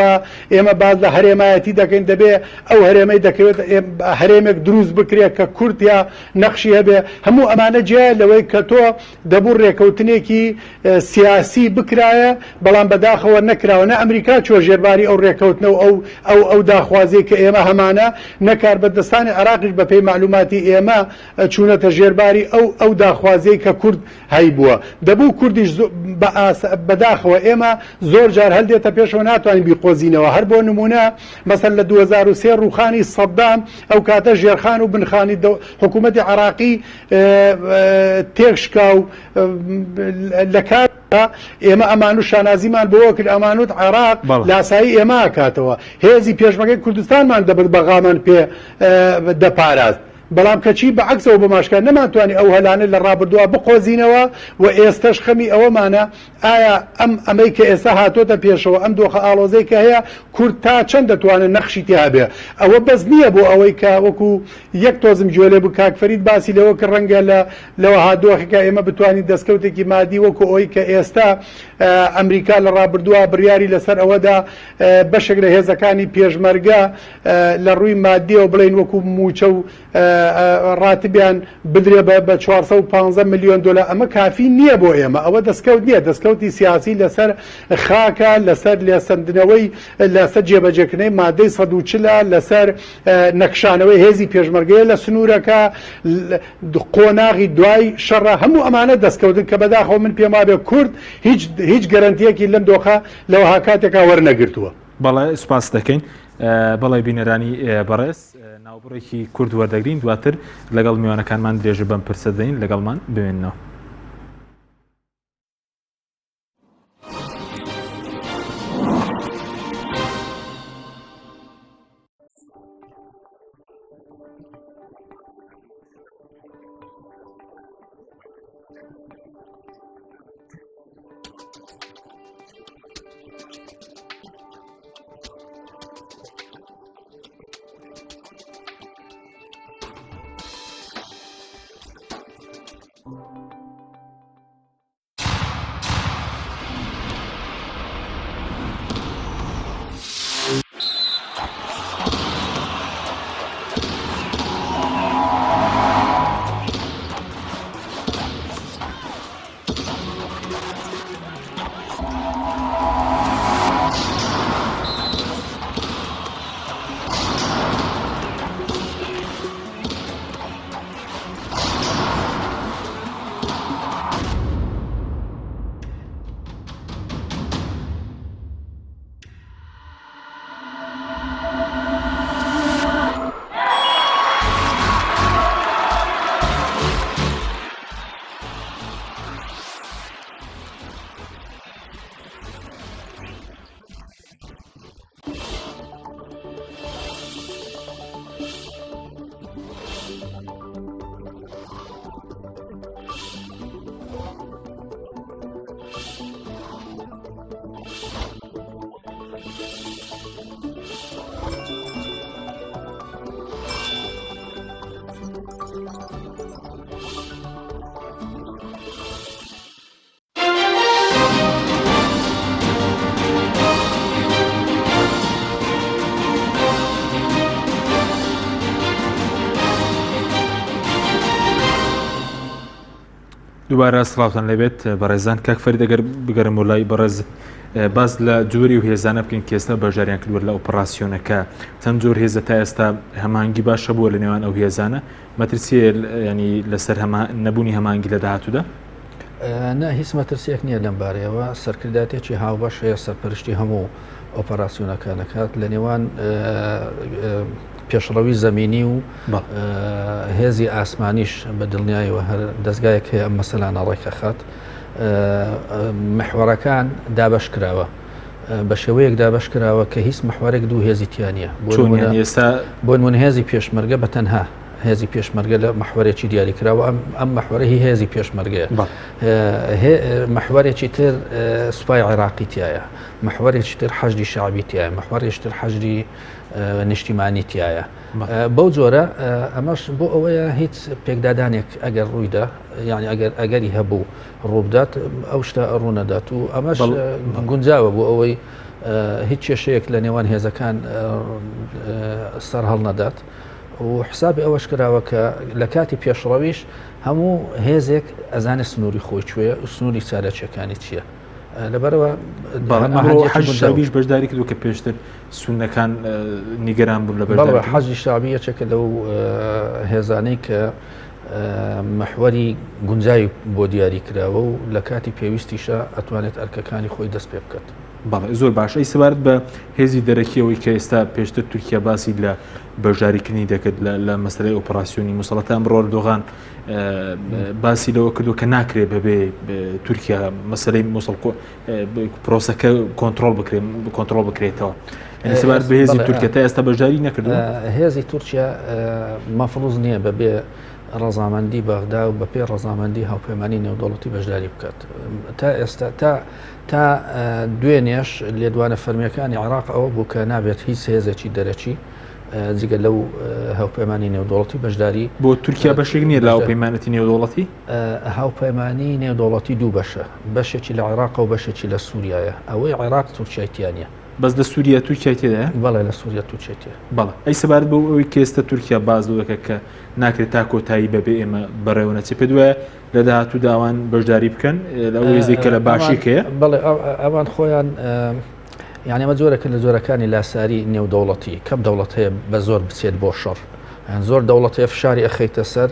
ئێمە باس لە هەرێمایەتی دەکەین دەبێ ئەو هەرێمەی دەکەوێت هەرێمێک دروست بکرێت کە کورد یا نەخشی هەبێ هەموو ئەمانە جیایە لەوەی کە تۆ دەبوو ڕێکەوتنێکی سیاسی بکرایە بەڵام بەداخەوە نەکراوە نە ئەمریکا چوە ژێرباری ئەو ڕێکەوتنە و ئەو ئەو ئەو داخوازیەی کە ئێمە هەمانە نە کاربەدەستانی عێراقیش بەپێی مەعلوماتی ئێمە چوونەتە ژێرباری ئەو ئەو داخوازیەی کە کورد هەیبووە دەبوو کوردیش بە ئاس بەداخەوە ئێمە زۆر جار هەل دێتە پێشەوە ناتوانین بیقۆزینەوە هەر بۆ نمونە مەسەل لە 2003 ڕوخانی سەدام ئەو کاتە ژێرخان و بنخانی حکوومەتی عراقی تێکشکا و لە کار ئێمە ئەمان و شانازیمان بۆ کرد ئەمانوت عێراق لاسایی ئێمە کاتەوە هێزی پێشمەکەی کوردستانمان دەبرد بەغامان پێ دەپاراست بەڵام کەچی بە عەکسەوە بۆماشکا نەمانتوانی ئەو هەلانە لە ڕابردووە بقۆزینەوە و ئێستەش خەمی ئەوەمانە ئایا ئەم ئەمەی کە ئێستا هاتۆتە پێشەوە ئەم دۆخە ئاڵۆزەی کە هەیە کورد تا چەند دەتوانێت نەخشی تیا هەبێ ئەوە بەس نییە بۆ ئەوەی کە وەکو یەک تۆزم گوێ لێ بوو کاک فەرید باسی لەوە کرد ڕەنگە لە لەوەها دۆخێکا ئێمە بتوانین دەستکەوتێکی مادی وەکو ئەوەی کە ئێستا ئەمریکا لە ڕابردووە بڕیاری لەسەر ئەوەدا بەشێک لە هێزەکانی پێشمەرگە لە ڕووی مادیەوە بڵێین وەکو مووچە و ڕاتبیان بدرێ بە 415 ملیۆن دۆلار ئەمە کافی نییە بۆ ئێمە ئەوە دەستکەوت نییە دەستکەوتی سیاسی لەسەر خاکە لەسەر لێسەندنەوەی لەسەر جێبەجێکردنەوەی مادەی 140 لەسەر نەکشانەوەی هێزی پێشمەرگەیە لە سنوورەکە قۆناغی دوای شەڕە هەموو ئەمانە دەستکەوتن کە بەداخەوە من پێم وابێ کورد هیچ هیچ گەرەنتیەکی لەم دۆخە لەوەها کاتێکا وەرنەگرتووە. بەڵێ سوپاست دەکەین. بەڵێ بینەرانی بەڕێز ناوبڕێکی کورت وەردەگرین دواتر لەگەڵ میوانەکانمان درێژە بەم پرسە دەین لەگەڵمان بمێننەوە. دووبارە سڵاوتان لێبێت بەڕێزان کاک فەرید ئەگەر بگەرم بۆ لای بەڕێز باس لە جۆری و هێزانە بکەین کێستا بەشداریان کردووە لە ئۆپەراسیۆنەکە چەند جۆر هێزە تا ئێستا هەمانگی باشە بووە لە نێوان ئەو هێزانە مەترسیە ینی لەسەر هەما نەبوونی هەمانگی لە داهاتوودا؟ نا هیچ مەترسیەک نییە لەم بارەیەوە سەرکرداتێکی هاوبەش هەیە سەرپەرشتی هەموو ئۆپەراسیۆنەکان دەکات لە نێوان پێشڕەوی زەمینی و هێزی ئاسمانیش بە دڵنیایەوە هەر دەستگایەک هەیە ئەم مەسەلانە ڕێکەخات محوەرەکان دابەش کراوە بە شێوەیەک دابەش کراوە کە هیچ محوەرێک دوو هێزی تیانە ئێستا بۆ نمونە هێزی پێشمەرگە بە تەنها هێزی پێشمەرگە لە محوەرێکی دیاری کراوە ئەم ئەم محوەرە هی هێزی پێشمەرگەیە محوەرێکی تر سوپای عێراقی تایە محوەرێکی تر حەشدی شعبی تایە محوەرێکی تر حەشدی نیشتیمانی تایە بەو جۆرە ئەمەش بۆ ئەوەیە هیچ پێکدادانێک ئەگەر ڕوویدا یعنی ئەگەر ئەگەری هەبوو ڕووبدات ئەو شتە ڕوونەدات و ئەمەش گونجاوە بۆ ئەوەی هیچ کێشەیەک لە نێوان هێزەکان سەر هەڵنەدات و حسابی ئەوەش کراوە کە لە کاتی پێشڕەویش هەموو هێزێک ئەزانێت سنووری خۆی کوێ و سنووری چالاکیەکانی چییە. لەبەرەوە حەشدی شەعبیش بەشداری کردو کە پێشتر سونەکان نیگەران بوون لە بەڵێ حەشدی شەعبی یەکێکە لەو هێزانەی کە محوەری گونجاوی بۆ دیاری کراوە و لە کاتی پێویستیشە ئەتوانێت ئەرکەکانی خۆی دەست پێ بکات. بەڵێ زۆر باش ئەی سەبارەت بە هێزی دەرەکی ئەوەی کە ئێستا پێشتر تورکیا باسی لە بەشداریکردنی دەکرد لە مەسلەی ئۆپەراسیۆنی موسڵ تا ئەمڕۆ ئەردۆغان باسی لەوە کردو کە ناکرێ بەبێ تورکیا مەسلەی موسڵ پرۆسەکە کۆنترۆڵ بکرێت کۆنترۆڵ بکرێتەوە سەبارەت بە هێزی تورکیا تا ئێستا بەشداری نەکردو هێزی تورکیا مەفروز نییە بەبێ ڕەزامەندی بەغدا و بەپێی ڕەزامەندی هاوپەیمانی نێودەوڵەتی بەشداری بکات تا ئێستا تا تا دوێنێش لێدوانە فەرمیەکانی عێراق ئەوە بوو کە نابێت هیچ هێزێکی دەرەکی جگە لەو هاوپەیمانی نێودەوڵەتی بەشداری بۆ تورکیا بەشێک نییە لە هاوپەیمانەتی نێودەوڵەتی؟ هاوپەیمانی نێودەوڵەتی دوو بەشە، بەشێکی لە عێراقە و بەشێکی لە سووریایە، ئەوەی عێراق تورکیای تیا نییە. بەس لە سووریا تورکیای تێدایە؟ بەڵێ لە سووریا تورکیای تێ. بەڵێ ئەی سەبارەت بەو ئەوەی کە ئێستا تورکیا باس لەوە دەکات کە ناکرێت تا کۆتایی بەبێ ئێمە بەڕێوە نەچێت پێت وایە لە داهاتوودا ئەوان بەشداری بکەن لەو هێزێک کە لە باشیک هەیە؟ بەڵێ ئەوان خۆیان یعنی ئەمە جۆرەکە لە جۆرەکانی لاساری نێودەوڵەتی کەم دەوڵەت هەیە بە زۆر بچێت بۆ شەڕ زۆر دەوڵەت هەیە فشاری ئەخەیتە سەر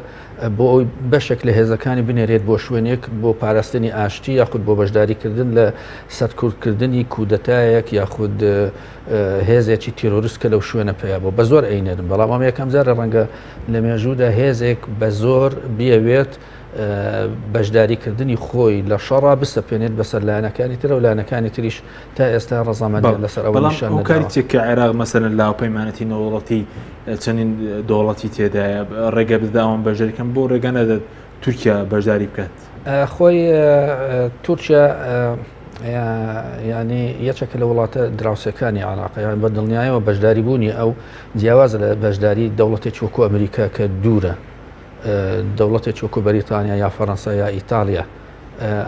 بۆ ئەوی بەشێک لە هێزەکانی بنێرێت بۆ شوێنێک بۆ پاراستنی ئاشتی یاخود بۆ بەشداریکردن لە سەرکوتکردنی کودەتایەک یاخود هێزێکی تیرۆریست کە لەو شوێنە پەیا بوو بە زۆر ئەینێرن بەڵام ئەمە یەکەم جارە ڕەنگە لە مێژوودا هێزێک بە زۆر بیەوێت بەشداریکردنی خۆی لە شەڕا بسەپێنێت بەسەر لایەنەکانی ترە و لایەنەکانی تریش تا ئێستا ڕەزامەندیان لەسەر ئەوە بەڵام هۆکاری چیە کە عێراق مەسەلەن لە هاوپەیمانەتی نێودەوڵەتی چەندین دەوڵەتی تێدایە ڕێگە بدات ئەوان بەشداری کەن بۆ ڕێگە نەدات تورکیا بەشداری بکات؟ خۆی تورکیا ینی یەکێکە لە وڵاتە دراوسەکانی عراق یان بە دڵنیایەوە بەشداری بوونی ئەو جیاوازە لە بەشداری دەوڵەتێکی وەکو ئەمریکا کە دوورە دەوڵەتێکی وەکو بەریتانیا یا فەرەنسا یا ئیتالیا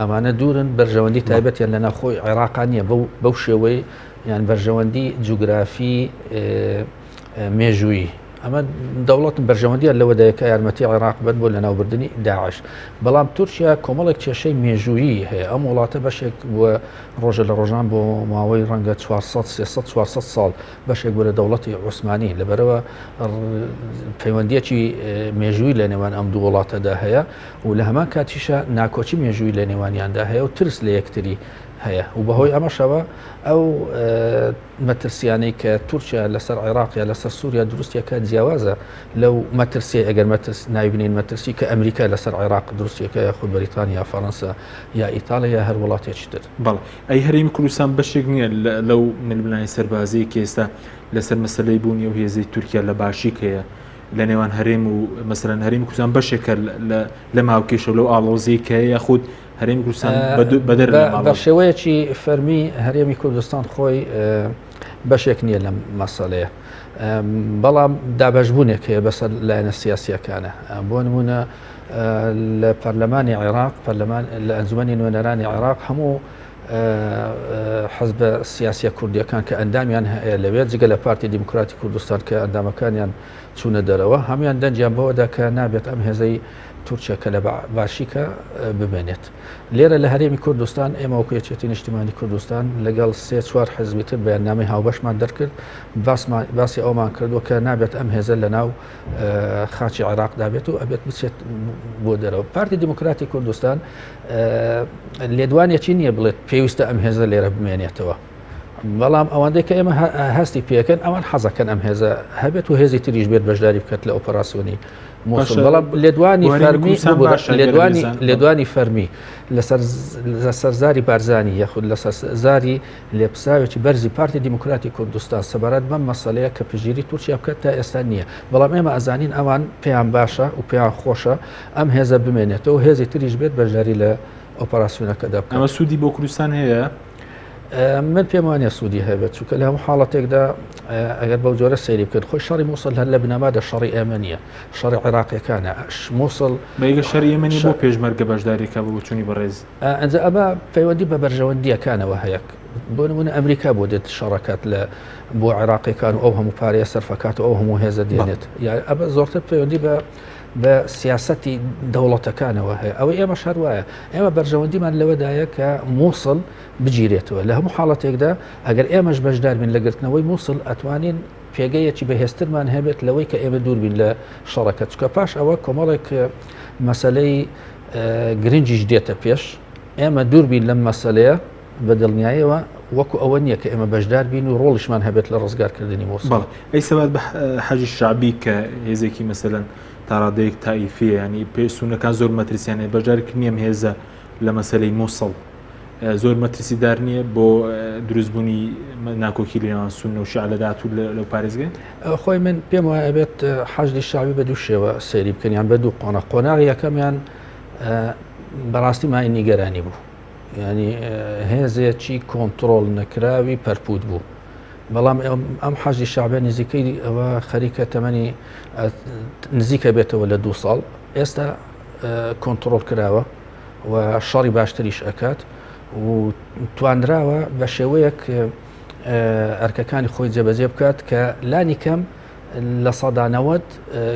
ئەمانە دوورن بەرژەوەندی تایبەتیان لە ناوخۆی عێراقا نییە بەو شێوەی یان بەرژەوەندی جوگرافی مێژوویی ئەمە دەوڵەت بەرژەوەندیان لەوەدایە کە یارمەتی عێراق بن بۆ لەناوبردنی داعش بەڵام تورکیا کۆمەڵێک کێشەی مێژوویی هەیە ئەم وڵاتە بەشێک بووە ڕۆژە لە ڕۆژان بۆ ماوەی ڕەنگە 400 300 400 ساڵ بەشێک بوو لە دەوڵەتی عوسمانی لەبەرەوە پەیوەندیەکی مێژووی لە نێوان ئەم دوو وڵاتەدا هەیە و لە هەمان کاتیشا ناکۆکی مێژووی لە نێوانیاندا هەیە و ترس لە یەکتری هەیە و بەهۆی ئەمەشەوە ئەو مەترسیانەی کە تورکیا لەسەر عێراق یا لەسەر سووریا دروستیەکە جیاوازە لەو مەترسی ئەگەر مەترس ناوی مەترسی کە ئەمریکا لەسەر عێراق دروستیەکە یاخود بەریتانیا فەڕەنسا یا ئیتاڵیا یا هەر وڵاتێکی تر. بەڵێ ئەی هەرێمی کوردستان بەشێک نییە لەو ململانێ سەربازیی کە ئێستا لەسەر مەسەلەی بوونی ئەو هێزەی تورکیا لە باشیک هەیە لە نێوان هەرێم و مەسەلەن هەرێمی کوردستان بەشێکە لەم هاوکێشە و لەو ئاڵۆزیی کە هەیە یاخود هەرێمی کوردستان بەدەر بە شێوەیەکی فەرمی هەرێمی کوردستان خۆی بەشێک نییە لەم مەسەلەیە بەڵام دابەشبوونێک هەیە بەسەر لایەنە سیاسیەکانە بۆ نمونە لە پەرلەمانی عێراق پەرلەمان لە ئەنجومەنی نوێنەرانی عێراق هەموو حزبە سیاسیە کوردیەکان کە ئەندامیان هەیە لەوێ جگە لە پارتی دیموکراتی کوردستان کە ئەندامەکانیان چوونە دەرەوە هەموان دەنگیان بەوەدا کە نابێت ئەم هێزەی تورکیا کە لە باشیکە بمێنێت لێرە لە هەرێمی کوردستان ئێمە وەکو یەکێتی نیشتیمانی کوردستان لەگەڵ سێ چوار حزبی تر بەیاننامەی هاوبەشمان دەرکرد باسی ئەومان کردووە کە نابێت ئەم هێزە لە ناو خاچی عێراقدا بێت و ئەبێت بچێت بۆ دەرەوە پارتی دیموکراتی کوردستان لێدوانێکی نییە بڵێت پێویستە ئەم هێزە لێرە بمێنێتەوە بەڵام ئەوەندەی کە ئێمە هەستی پێکەن ئەوان حەزەکەن ئەم هێزە هەبێت و هێزی تریش بێت بەشداری بکات لە ئۆپەراسیۆنی موسڵ بەڵام لێدوانی فەرمی لێدوانی لێدوانی فەرمی لەسەر لەسەر زاری بارزانی یاخود لەسەر زاری لێپسراوێکی بەرزی پارتی دیموکراتی کوردستان سەبارەت بەم مەسەلەیە کە پشتگیری تورکیا بکات تا ئێستا نییە بەڵام ئێمە ئەزانین ئەوان پێیان باشە و پێیان خۆشە ئەم هێزە بمێنێتەوە هێزی تریش بێت بەشداری لە ئۆپەراسیۆنەکەدا بکات. ئەمە سوودی بۆ کوردستان هەیە؟ من پێم وانە سوودی هەبێت چونکە لە هەموو حاڵەتێکدا ئەگەر بەو جۆرە سەیری بکەن خۆی شەڕی مووسڵ هەر لە بنەمادا شەڕی ئێمە نییە شەڕی عێراقیەکانە مووسڵ بەیگە شەڕی ئێمە نییە بۆ پێشمەرگە بەشداریکە بۆ چوونی بەڕێز ئەنجا ئەمە پەیوەندی بە بەرژەوەندییەکانەوە هەیە بۆ نمونە ئەمریکا بۆ دێت شەڕەکات لە بۆ عێراقیەکان و ئەو هەموو پارەیە سەرفەکات و ئەو هەموو هێزە دێنێت یان ئەمە زۆرتر پەیوەندی بە بە سیاسەتی دەوڵەتەکانەوە هەیە ئەوەی ئێمە شەر وایە ئێمە بەرژەوەندیمان لەوەدایە کە مووسڵ بگیرێتەوە لە هەموو حاڵەتێکدا ئەگەر ئێمەش بەشدار بین لە گرتنەوەی مووسڵ ئەتوانین پێگەیەکی بەهێزترمان هەبێت لەوەی کە ئێمە دوور بین لە شەڕەکە چکە پاش ئەوە کۆمەڵێک مەسلەی گرنگیش دێتە پێش ئێمە دوور بین لەم مەسلەیە بە دڵنیایەوە. وەکو ئەوە نییە کە ئێمە بەشدار بین و ڕۆڵیشمان هەبێت لە ڕزگارکردنی مووسڵ. بەڵێ ئەی سەبارەت بە حەشدی شەعبی کە هێزێکی مەسەلەن تا ڕادەیەک تائیفیە یانی پێ سوننەکان زۆر مەترسیان هەیە بەشداریکردنی ئەم هێزە لە مەسەلەی مووسڵ زۆر مەترسیدار نییە بۆ دروستبوونی ناکۆکی لە نێوان سوننە و شیعە لە داهاتوو لەو پارێزگای؟ خۆی من پێم وایە ئەبێت حەشدی شەعبی بە دوو شێوە سەیری بکەن یان بە دوو قۆناغ قۆناغی یەکەمیان بەڕاستی مای نیگەرانی بوو ینی هێزێکی کۆنتترۆل نەکراوی پەرپوت بوو بەڵام ئەم حەشدی شەعبە نزیکەی ئەوە خەریکە تەمەنی نزیکە بێتەوە لە دوو ساڵ ئێستا کۆنتترۆل کراوە و شەڕی باشتریش ئەکات و توانراوە بە شێوەیەک ئەرکەکانی خۆی جێبەجێ بکات کە لانی کەم 90%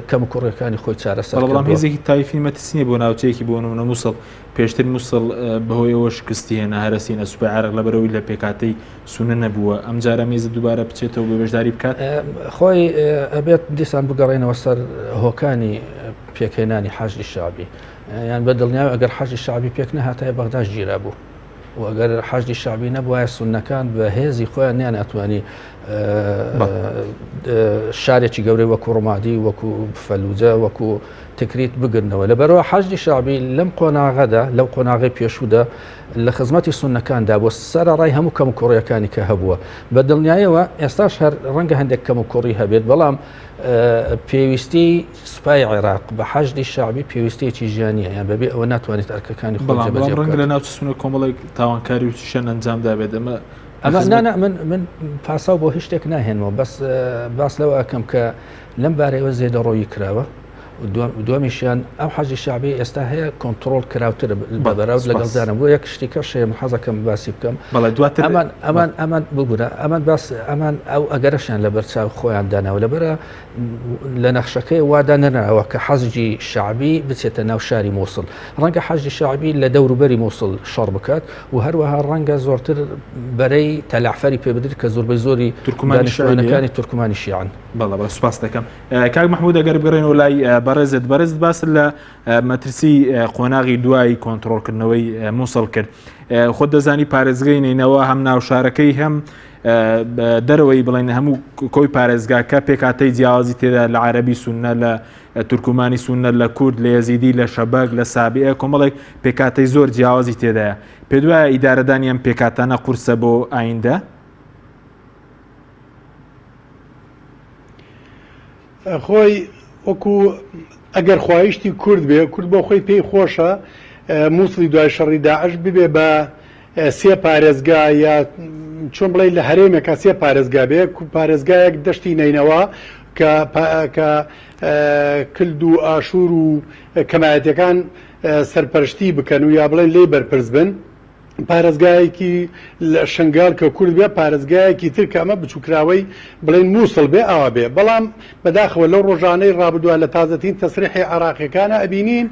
کەم کوڕەکانی خۆی چارەسەر بەڵام هێزێکی تایفی مەترسی نیە بۆ ناوچەیەکی بۆ نمونە مووسڵ پێشتر مووسڵ بەهۆی ئەوە شکستی هێنا هەرەسینە سوپای عێراق لەبەرەوەی لە پێکاتەی سونە نەبووە ئەم جارە مێزە دووبارە بچێتەوە بە بەشداری بکات خۆی ئەبێت دیسان بگەڕێنەوە سەر هۆکانی پێکهێنانی حەشدی شەعبی یان بە دڵنیاوی ئەگەر حەشدی شەعبی پێک نەهاتایە بەغداش گیرا بوو و ئەگەر حەشدی شەعبی نەبوایە سوننەکان بە هێزی خۆیان نیان ئەتوانی شارێکی گەورەی وەکو ڕمادی وەکو فەلوجە وەکو تکریت بگرنەوە لەبەرەوە حەشدی شەعبی لەم قۆناغەدا لەو قۆناغی پێشوودا لە خزمەتی سوننەکاندا بۆ سەرەڕای هەموو کەم کوڕیەکانی کە هەبووە بە دڵنیایەوە ئێستاش هەر ڕەنگە هەندێک کەم و کوڕی هەبێت بەڵام پێویستی سوپای عێراق بە حەشدی شەعبی پێویستیەکی ژیانیە یان بەبێ ئەوە ناتوانێت ئەرکەکانی خۆی بەڵام جێبەجێ ڕەنگە بکات. لە ناوچە سونە کۆمەڵێک تاوانکاری و چیشیان ئەنجام دابێت ئەمە ئەمە خزمەت نا نا من من پاساو بۆ هیچ شتێک ناهێنمەوە بەس باس لەوە ئەکەم کە لەم بارەیەوە زێدەڕۆیی کراوە دووەمیشیان ئەم حەشدی شەعبی ئێستا هەیە کۆنتڕۆڵ کراوترە بە بەراورد لەگەڵ جاران بۆ یەک شتی کەش هەیە من حەزەکەم باسی بکەم بەڵێ دواتر ئەمان ئەمان ئەمان ببورە ئەمان باس ئەمان ئەو ئەگەرەشیان لەبەر چاو خۆیان داناوە لەبەرە لە نەخشەکەی وادا نەناوە کە حەزجی شعبی بچێتە ناو شاری مووسڵ ڕەنگە حەشدی شەعبی لە دەوروبەری مووسڵ شەڕ بکات و هەروەها ڕەنگە زۆرتر بەرەی تەلەعفەری پێ بدرێت کە زۆربەی زۆری تورکمانی دانیشتوانەکانی تورکمانی شیعن. بەڵێ بەڵێ سوپاس دەکەم کاک محمود ئەگەر بگەڕێنەوە لای بەڕێزت بەڕێزت باست لە مەترسی قۆناغی دوای کۆنتڕۆڵکردنەوەی مووسڵ کرد خۆت دەزانی پارێزگەی نەینەوە هەم ناوشارەکەی هەم دەرەوەی بڵێن هەموو کۆی پارێزگاکە پێکاتەی جیاوازی تێدا لە عەربی سونە لە تورکمانی سونە لە کورد لە یەزیدی لە شەبەک لە سابیە کۆمەڵێک پێکاتەی زۆر جیاوازی تێدایە پێ دوایە ئیدارەدانی ئەم پێکاتانە قورسە بۆ ئایندە؟ خۆی وەکو ئەگەر خوایشتی کورد بێ کورد بۆ خۆی پێی خۆشە مووسڵی دوای شەڕی داعش ببێ بە سێ پارێزگا یا چۆن بڵێ لە هەرێمێکە سێ پارێزگا بێ پارێزگایەک دەشتی نەینەوە کە کە کلد و ئاشوور و کەمایەتەکان سەرپەرشتی بکەن و یا بڵێن لێی بەرپرس بن. پارێزگایەکی لە شنگال کە کورد بێ پارێزگایەکی تر کە ئەمە بچووکراوەی بڵێن مووسڵ بێ ئاوا بێ بەڵام بەداخەوە لەو ڕۆژانەی ڕابردووە لە تازەترین تەسریحی عێراقیەکانە ئەبینین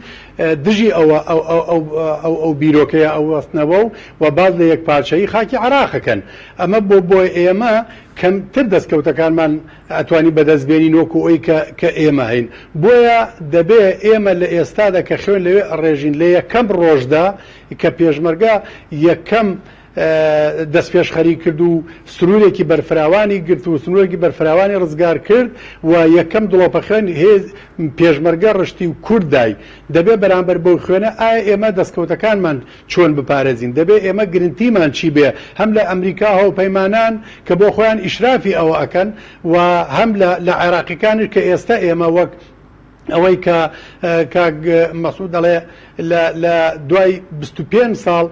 دژی ئەوە ئەو ئەو بیرۆکەیە ئەوەستنەوە و و باز لە یەکپارچەیی خاکی عێراقەکەن ئەمە بۆ بۆ ئێمە کەمتر دەستکەوتەکانمان ئەتوانی بەدەست بێنین وەکو ئەوی کە کە ئێمە هەین بۆیە دەبێ ئێمە لە ئێستادا کە خوێن لەوێ ئەڕێژین لە یەکەم ڕۆژدا کە پێشمەرگە یەکەم دەستپێشخەری کرد و سنوورێکی بەرفراوانی گرت و سنوورێکی بەرفراوانی ڕزگار کرد و یەکەم دڵۆپە خوێن هێز پێشمەرگە ڕشتی و کورد دای دەبێ بەرامبەر بەو خوێنە ئایا ئێمە دەستکەوتەکانمان چۆن بپارێزین دەبێ ئێمە گرنتیمان چی بێ هەم لە ئەمریکا هاوپەیمانان کە بۆ خۆیان ئیشرافی ئەوە ئەکەن و هەم لە لە عێراقیەکانیش کە ئێستا ئێمە وەک ئەوەی کە کاک مەسعود دەڵێ لە لە دوای 25 ساڵ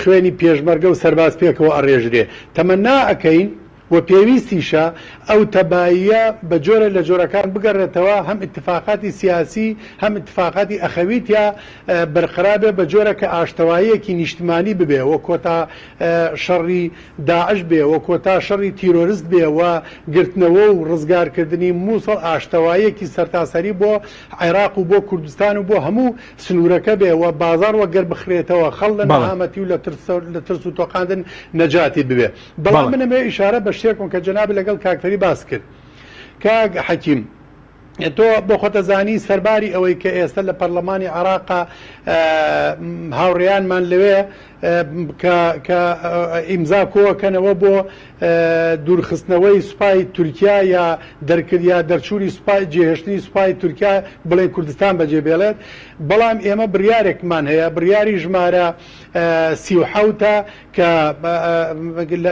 خوێنی پێشمەرگە و سەرباز پێکەوە ئەڕێژرێ تەمەنا ئەکەین و پێویستیشە ئەو تەباییە بە جۆرە لە جۆرەکان بگەڕێتەوە هەم ئیتفاقاتی سیاسی هەم ئیتفاقاتی ئەخەوی تیا بەرقەرار بێ بە جۆرە کە ئاشتەواییەکی نیشتمانی ببێ و کۆتا شەڕی داعش بێ و کۆتا شەڕی تیرۆرست بێ و گرتنەوە و ڕزگارکردنی موسڵ ئاشتەواییەکی سەرتاسەری بۆ عێراق و بۆ کوردستان و بۆ هەموو سنوورەکە بێ و بازاڕ وەگەر بخرێتەوە خەڵ لە نەهامەتی و لە ترس و تۆقاندن نەجاتی ببێ. بەڵام من ئەمەوێ ئیشارە بە شتێک بکەم کە جەنابت لەگەڵ کاک فەری باست کرد. کاک حەکیم. تۆ بۆ خۆتە زانی سەرباری ئەوەی کە ئێستا لە پەرلەمانی عراقا هاوڕێیانمان لەوێ کە ئیمزا کۆکەنەوە بۆ دوورخستنەوەی سوپای تورکیا یا دەرکرد یا دەرچوونی سوپای جێهێشتنی سوپای تورکیا بڵێ کوردستان بەجێ بێڵێت بەڵام ئێمە بڕیارێکمان هەیە بڕیاری ژمارە 37 کە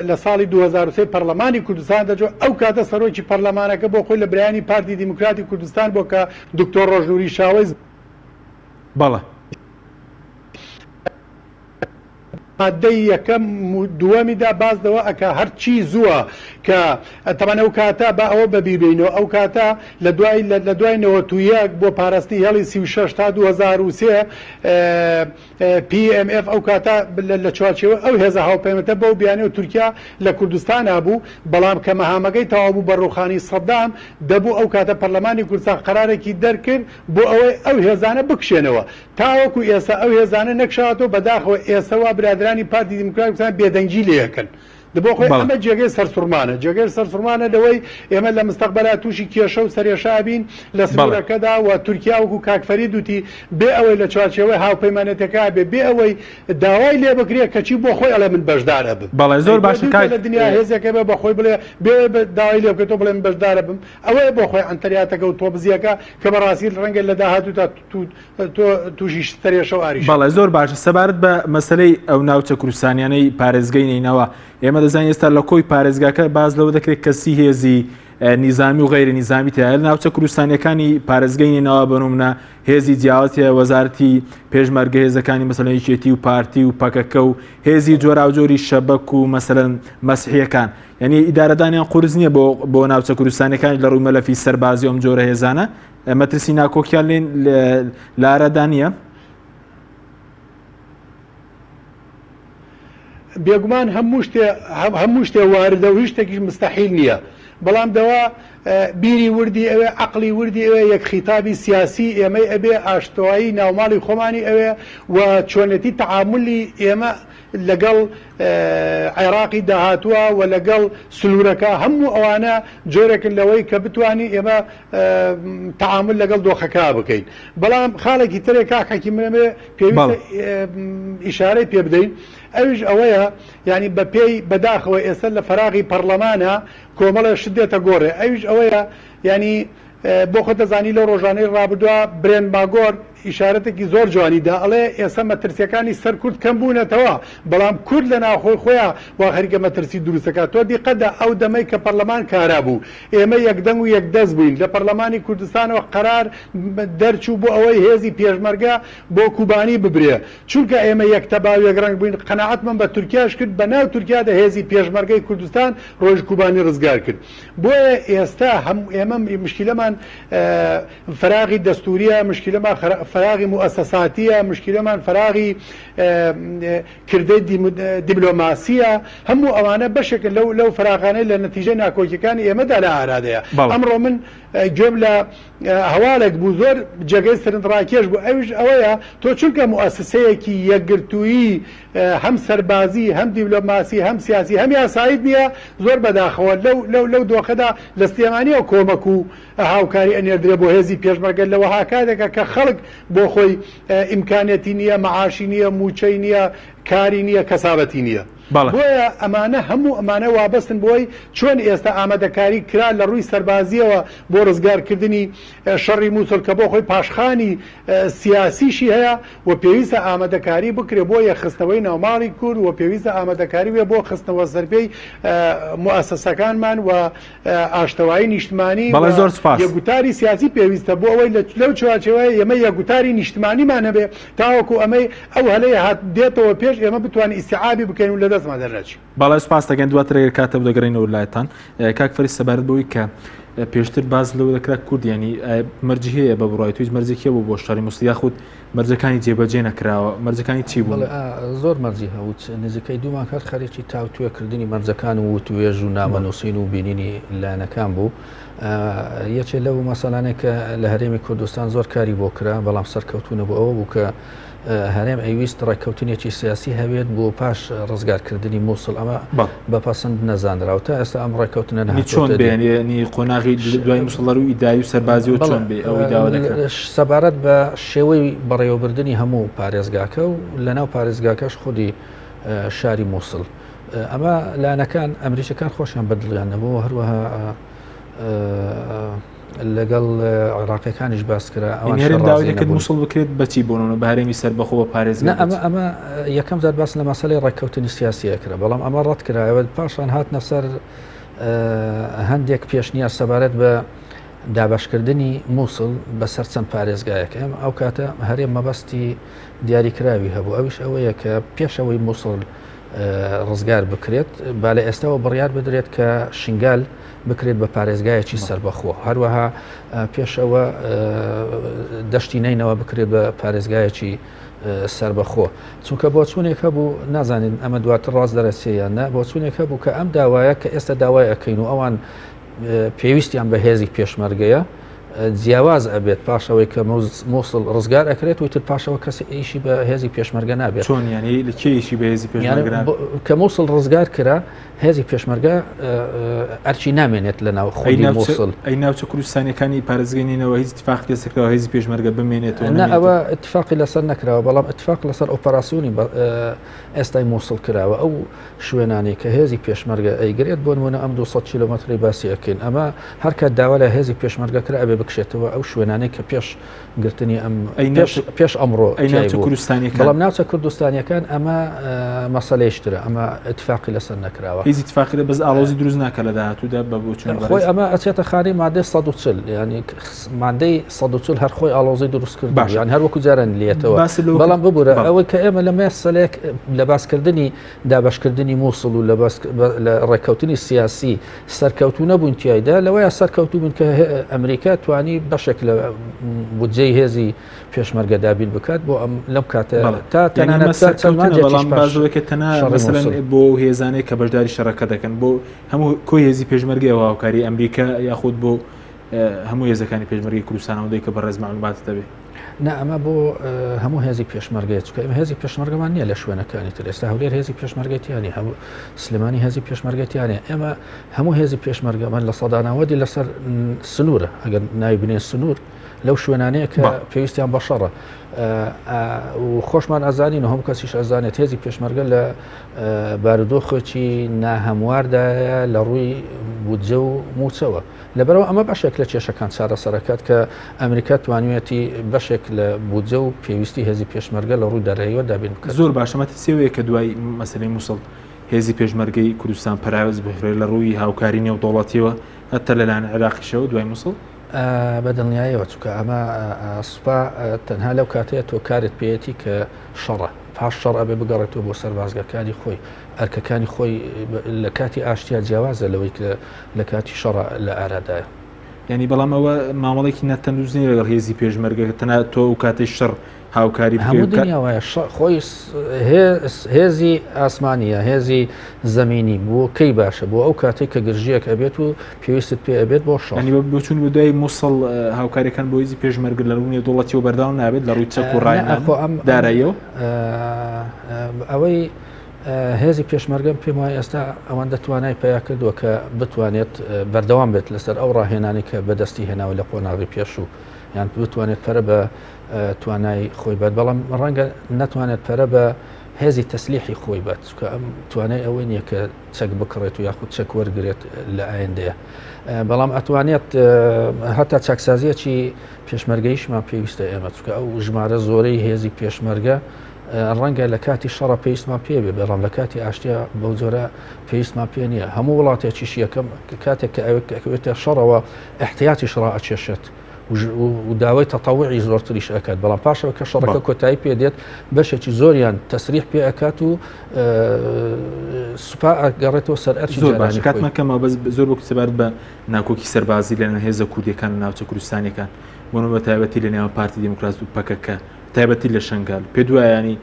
لە ساڵی 2003 پەرلەمانی کوردستان دەچوو ئەو کاتە سەرۆکی پەرلەمانەکە بۆ خۆی لە برایانی پارتی دیموکراتی کوردستان بۆ کە دکتۆر ڕۆژنوری شاوەیس بەڵێ. مادەی یەکەم و دووەمیدا باس لەوە ئەکا هەرچی زووە کە تەبعەن ئەو کاتە با ئەوە بەبیر بێینەوە ئەو کاتە لە دوای لە دوای 91 بۆ پاراستنی هێڵی 36 تا 2003 PMF ئەو کاتە لە چوارچێوەی ئەو هێزە هاوپەیمەتە بەو بیانووە تورکیا لە کوردستانا بوو بەڵام کە مەهامەکەی تەواو بوو بە ڕووخانی سەدام دەبوو ئەو کاتە پەرلەمانی کوردستان قەرارێکی دەرکرد بۆ ئەوەی ئەو هێزانە بکشێنەوە تاوەکو ئێستا ئەو هێزانە نەکشاوەتەوە بەداخەوە ئێستا وا برادەرانی پارتی دیموکراتی کوردستان بێدەنگی لێ ئەکەن بۆ خۆی بەڵێ. ئەمە جێگەی سەرسوڕمانە جێگەی سەرسوڕمانە لەوەی ئێمە لە مستەقبەلا تووشی کێشە و سەرێشە ئەبین لە بەڵێ. سنوورەکەدا و تورکیا وەکو کاک فەرید وتی بێ ئەوەی لە چوارچێوەی هاوپەیمانێتەکە بێ بێ ئەوەی داوای لێ بکرێ کەچی بۆ خۆی ئەڵێ من بەشدار ئەبم بەڵێ زۆر ئەی تۆ باشە دووتە کاک لە دنیا هێزێک هەبێ بە خۆی بڵێ بێ ئەوەی داوای لێ بکرێ تۆ بڵێ من بەشدار ئەبم ئەوەیە بۆ خۆی عەنتەریاتەکە و تۆبزییەکە کە بەڕاستی ڕەنگە لە داهاتوودا تۆ تووشی سەرێشە و ئاریشە بەڵێ بکات. زۆر باشە سەبارەت بە مەسەلەی ئەو ناوچە کوردستانیانەی پارێزگەی نەینەوا ئێمە دەزانین ئێستا لە کۆی پارێزگاکە باز لەوە دەکرێت کە سی هێزی نیزامی و غەیرە نیزامی تیایە لە ناوچە کوردستانیەکانی پارێزگەی نەینەوا بەنمونە هێزی جیاواز هەیە وەزارەتی پێشمەرگە هێزەکانی مەسەلەن یەکێتی و پارتی و پەکەکە و هێزی جۆراوجۆری شەبەک و مەسەلەن مەسیحیەکان یعنی ئیدارەدانیان قورس نییە بۆ بۆ ناوچە کوردستانەکانی لە ڕووی مەلەفی سەربازی ئەم جۆرە هێزانە مەترسی ناکۆکیان لێ لارەدا نییە؟ بێگومان هەموو شتێ هەموو شتێ واردە و هیچ شتێکیش مستەحیل نییە بەڵام دەوا بیری وردی ئەوێ عەقڵی وردی ئەوێ یەک خیتابی سیاسی ئێمەی ئەبێ ئاشتەوایی ناوماڵی خۆمانی ئەوێ و چۆنێتی تەعامولی ئێمە لەگەڵ عێراقی داهاتووە و لەگەڵ سنوورەکە هەموو ئەوانە جۆرێکن لەوەی کە بتوانین ئێمە تەعامول لەگەڵ دۆخەکە بکەین بەڵام خاڵێکی ترێ کاک حەکیم من ئەمەوێ پێویستە ئیشارەی پێ بدەین ئەویش ئەوەیە یعنی بە پێی بەداخەوە ئێستا لە فەراغی پەرلەمانە کۆمەڵێ شت دێتە گۆڕێ ئەویش ئەوەیە یعنی بۆ خۆت دەزانی لەو ڕۆژانەی ڕابردووە برێن ماگۆر ئیشارەتێکی زۆر جوانی دا ئەڵێ ئێستا مەترسیەکانی سەر کورد کەم بوونەتەوە بەڵام کورد لە ناوخۆی خۆیا وا خەریکە مەترسی دروست دەکات تۆ دیقەت دە ئەو دەمەی کە پەرلەمان کارا بوو ئێمە یەک دەنگ و یەک دەست بووین لە پەرلەمانی کوردستانەوە قەرار دەرچوو بۆ ئەوەی هێزی پێشمەرگە بۆ کوبانی ببرێ چونکە ئێمە یەک تەبا و یەک ڕەنگ بووین قەناعەتمان بە تورکیاش کرد بە ناو تورکیادا هێزی پێشمەرگەی کوردستان ڕۆیشت کوبانی ڕزگار کرد بۆیە ئێستا هەم ئێمە مشکیلەمان فەراغی دەستوریە، مشکیلەمان فەراغی موئەسەساتیە، مشکیلەمان فەراغی کردەی دیبلۆماسیە، هەموو ئەوانە بەشێکن لەو لەو فەراغانەی لە نەتیجەی ناکۆکیەکانی ئێمەدا لە ئارادەیە. ئەمڕۆ من گوێم لە هەواڵێک بوو زۆر جێگەی سرنجڕاکێش بوو ئەویش ئەوەیە تۆ چونکە موئەسەسەیەکی یەکگرتوویی هەم سەربازی هەم دیبلۆماسی هەم سیاسی هەم یاساییت نییە زۆر بەداخەوە لەو لەو لەو دۆخەدا لە سلێمانیەوە کۆمەک و هاوکاری ئەنێردرێ بۆ هێزی پێشمەرگە لە وەها کاتێکا کە خەڵک بۆ خۆی ئیمکانیەتی نییە، مەعاشی نییە، مووچەی نییە، کاری نییە، کەسابەتی نییە. بەڵێ. بۆیە ئەمانە هەموو ئەمانە وابەستن بۆی چۆن ئێستا ئامادەکاری کرا لە ڕووی سەربازییەوە بۆ ڕزگارکردنی شەڕی موسڵ کە بۆ خۆی پاشخانی سیاسیشی هەیە و پێویستە ئامادەکاری بکرێ بۆ یەکخستنەوەی ناوماڵی کورد و پێویستە ئامادەکاری بێ بۆ خستنەوە سەرپێی موئەسەسەکانمان و ئاشتەوایی نیشتمانی بەڵێ و زۆر سوپاس. یەکگوتاری سیاسی پێویستە بۆ ئەوەی لە لەو چوارچێوەیە ئێمە یەکگوتاری نیشتمانیمان هەبێ تاوەکو ئەمەی ئەو هەلەی هات دێتەوە پێش ئێمە بتوانین ئیستیعابی بکەین و لە دەستمان دەرنەچی. بەڵێ سوپاس دەکەین دواتر ئەگەر کات هەبوو دەگەڕێینەوە لایتان. کاک فەرید سەبارەت بەوەی کە پێشتر باس لەوە دەکرا کورد یانی مەرجی هەیە بە بڕوای تۆ هیچ مەرجێک هەبوو بۆ شەڕی موسڵ یاخود مەرجەکانی جێبەجێ نەکراوە مەرجەکانی چی بوون؟ بەڵێ زۆر مەرجی هەبوو نزیکەی دوو مانگ هەر خەریکی تاوتوێکردنی مەرجەکان و وتوێژ و نامە نووسین و بینینی لایەنەکان بوو یەکێ لەو مەسەلانەی کە لە هەرێمی کوردستان زۆر کاری بۆ کرا بەڵام سەرکەوتوو نەبوو ئەوە بوو کە هەرێم ئەیویست ڕێککەوتنێکی سیاسی هەبێت بۆ پاش ڕزگارکردنی مووسڵ ئەمە بە پەسەند نەزانراوە تا ئێستا ئەم ڕێککەوتنە چۆن بێنی قۆناغی دوای موسڵەر و ئیداری و سەربازی و چۆن بێ ئەوەی داوا دەکرێت سەبارەت بە شێوەی بەڕێوەبردنی هەموو پارێزگاکە و لەناو پارێزگاکەش خودی شاری مووسڵ ئەمە لایەنەکان ئەمریکەکان خۆشیان بەدڵیان نەبوو هەروەها لەگەڵ عێراقیەکانیش باس کرا ئەوان هەرێم داوای دەکرد موسڵ بکرێت بەچی بۆ نمونە بە هەرێمی سەربەخۆ بە پارێزگا ئەمە ئەمە یەکەم جار باس لە مەسەلەی ڕێککەوتنی سیاسی ئەکرا بەڵام ئەمە ڕەت کرایەوە پاشان هاتنە سەر هەندێک پێشنیاز سەبارەت بە دابشکردنی مووسڵ بەسەر چەند پارێزگایەک ئەم ئەو کاتە هەرێم مەبەستی دیاریکراوی هەبوو ئەویش ئەوەیە کە پێشەوەی مووسڵ ڕزگار بکرێت با لە ئێستاوە بڕیار بدرێت کە شنگال بکرێت بە پارێزگایەکی سەربەخۆ هەروەها پێشەوە دەشتی نینەوە بکرێت بە پارێزگایەکی سربەخۆ چونکە بۆچوونێک هەبوو نازانین ئەمە دواتر ڕاست دەرەچێ یان نە بۆچوونێک هەبوو کە ئەم داوایە کە ئێستا داوای ئەەکەین و ئەوان پێویستیان بە هێزی پێشمەرگەیە جیاواز ئەبێت پاشەوەی کە مووسڵ ڕزگار ئەکرێت و تر پاشەوە کەس ئیشی بە هێزی پێشمەرگە نابێت چۆن یانی لە کێ ئیشی بە هێزی پێشمەرگە کە مووسڵ ڕزگار کرا هێزی پێشمەرگە ئەرچی نامێنێت لە ناو خۆی مووسڵ ئەی ناوچە کوردستانیەکانی پارێزگەی نینەوە هیچ اتفاقی لەسەر کراوە هێزی پێشمەرگە بمێنێتەوە نا ئەوە اتفاقی لەسەر نەکراوە بەڵام اتفاق لەسەر ئۆپەراسیۆنی ئێستای مووسڵ کراوە ئەو شوێنانەی کە هێزی پێشمەرگە ئەیگرێت بۆ نمونە ئەم 200 کیلۆمەتری باسی ئەکەین ئەمە هەر کات داوا لە هێزی پێشمەرگە کرا ئەبێ بکشێتەوە ئەو شوێنانەی کە پێش گرتنی ئەم پێش ئەمڕۆ کوردستانیەکان بەڵام ناوچە کوردستانیەکان ئەمە مەسەلەیشترە ئەمە اتفاقی لەسەر نەکراوە هیچ اتفاقی بەس ئاڵۆزی دروست ناکە لە داهاتوودا بە بۆچوون خۆی ئەمە ئەچێتە خانەی مادەی 140 ینی مادەی 140 هەر خۆی ئاڵۆزی دروست کرد باش یان هەر وەکو جاران لێتەوە بەڵام ببوورە ئەوەی کە ئێمە لە مەسەلەیەک لە باسکردنی دابەشکردنی مووسڵ و لە ڕێککەوتنی سیاسی سەرکەوتوو نەبوون تیایدا لەوەیە سەرکەوتوو بوون کە ئەمریکا توانی بەشێک لە بودجەی هێزی پێشمەرگە دابین بکات بۆ ئەم لەم کاتە تا تەنانەت سەرکەوتنە بەڵام بازەوەکە تەنها مەسەلەن بۆ هێزانەی کە بەشداری شەڕەکە دەکەن بۆ هەموو کۆی هێزی پێشمەرگەیە هاوکاری ئەمریکا یاخود بۆ هەموو هێزەکانی پێشمەرگەی کوردستانەوە دەی کە بەڕێز مەعلوماتت هەبێ. نا ئەمە بۆ هەموو هێزی پێشمەرگەیە چونکە ئێمە هێزی پێشمەرگەمان نییە لە شوێنەکانی تر ئێستا هەولێر هێزی پێشمەرگەی تیانی هەموو سلێمانی هێزی پێشمەرگەی تیانە ئێمە هەموو هێزی پێشمەرگەمان لە سەدانەوەدی لەسەر سنوورە ئەگەر ناوی بنێن سنوور لەو شوێنانەیە کە پێویستیان بە شەڕە و خۆشمان ئەزانین و هەموو کەسیش ئەزانێت هێزی پێشمەرگە لە بارودۆخێکی ناهەمواردایە لە ڕووی بودجە و موچەوە لەبەرئەوە ئەمە بەشێک لە کێشەکان چارەسەرەکات کە ئەمریکا توانیویەتی بەشێک لە بودجە و پێویستی هێزی پێشمەرگە لە ڕووی داراییەوە دابین بکات. زۆر باشە مەترسی ئەوەیە کە دوای مەسەلەی موسڵ هێزی پێشمەرگەی کوردستان پەراوێز بخرێت لە ڕووی هاوکاری نێودەوڵەتیەوە هەتا لەلایەن عێراقیشەوە دوای موسڵ؟ بە دڵنیایەوە چونکە ئەمە سوپا تەنها لەو کاتەیە تۆ کارت پێیەتی کە شەڕە پاش شەڕ ئەبێ بگەڕێتەوە بۆ سەربازگەکانی خۆی ئەرکەکانی خۆی لە کاتی ئاشتیا جیاوازە لەوەی کە لە کاتی شەڕە لە ئارادایە. یانی بەڵام ئەوە مامەڵێکی ناتەندروست نییە لەگەڵ هێزی پێشمەرگە تەنها تۆ ئەو کاتەی شەڕ هاوکاری هەموو دنیا وایە خۆی هێزی ئاسمانیە هێزی زەمینی بۆ کەی باشە بۆ ئەو کاتێک کە گرژیەک ئەبێت و پێویستت پێ ئەبێت بۆ شەڕ ینی بۆچون بۆ دوای مووسڵ هاوکاریەکان بۆ هێزی پێشمەرگە لە ڕوونی دەوڵەتیەوە بەردەوام نابێت لە ڕووی چەک و ڕایەوە داراییەوە ئەوەی هێزی پێشمەرگەم پێم وایە ئێستا ئەوەندە توانای پیا کردووە کە بتوانێت بەردەوام بێت لەسەر ئەو ڕاهێنانی کە بەدەستی هێناوە لە قۆناغی پێشوو یان بتوانێت پەرە بە توانای خۆی بات بەڵام ڕەنگە نەتوانێت پەرە بە هێزی تەسلیحی خۆی بات چکە ئەم توانای ئەوەی نییە کە چەک بکڕێت و یاخود چەک وەرگێت لە ئایندەیە بەڵام ئەتوانێت هەتا چاکسازیەکی پێشمەرگەیشمان پێویستە ئێمە چکە ئەو ژمارە زۆرەی هێزی پێشمەرگە ڕەنگە لە کاتی شەڕە پێویستمان پێ بێ بەڵام لە کاتی ئاشتیا بەو جۆرە پێویستمان پێ نییە هەموو وڵاتێکیش یەکەم کاتێک کە ئەوێتە شەڕەوە احتیاتی شڕا ئەچێشێت و داوای تەتەوعی زۆرتریش ئەکات بەڵام پاشەوە کە شەڕەکە کۆتایی پێ دێت بەشێکی زۆریان تەسریح پێ ئەکات و سوپا ئەگەڕێتەوە سەر ئەرکی زۆر باش کاتمان کەمە بەس زۆر بۆ سەبارەت بە ناکۆکی سەربازی لە هێزە کوردیەکان و ناوچە کوردستانیەکان بۆ بە تایبەتی لە نێوان پارتی دیموکرات و پەکەکە تایبەتی لە شنگال پێ دوایە ینی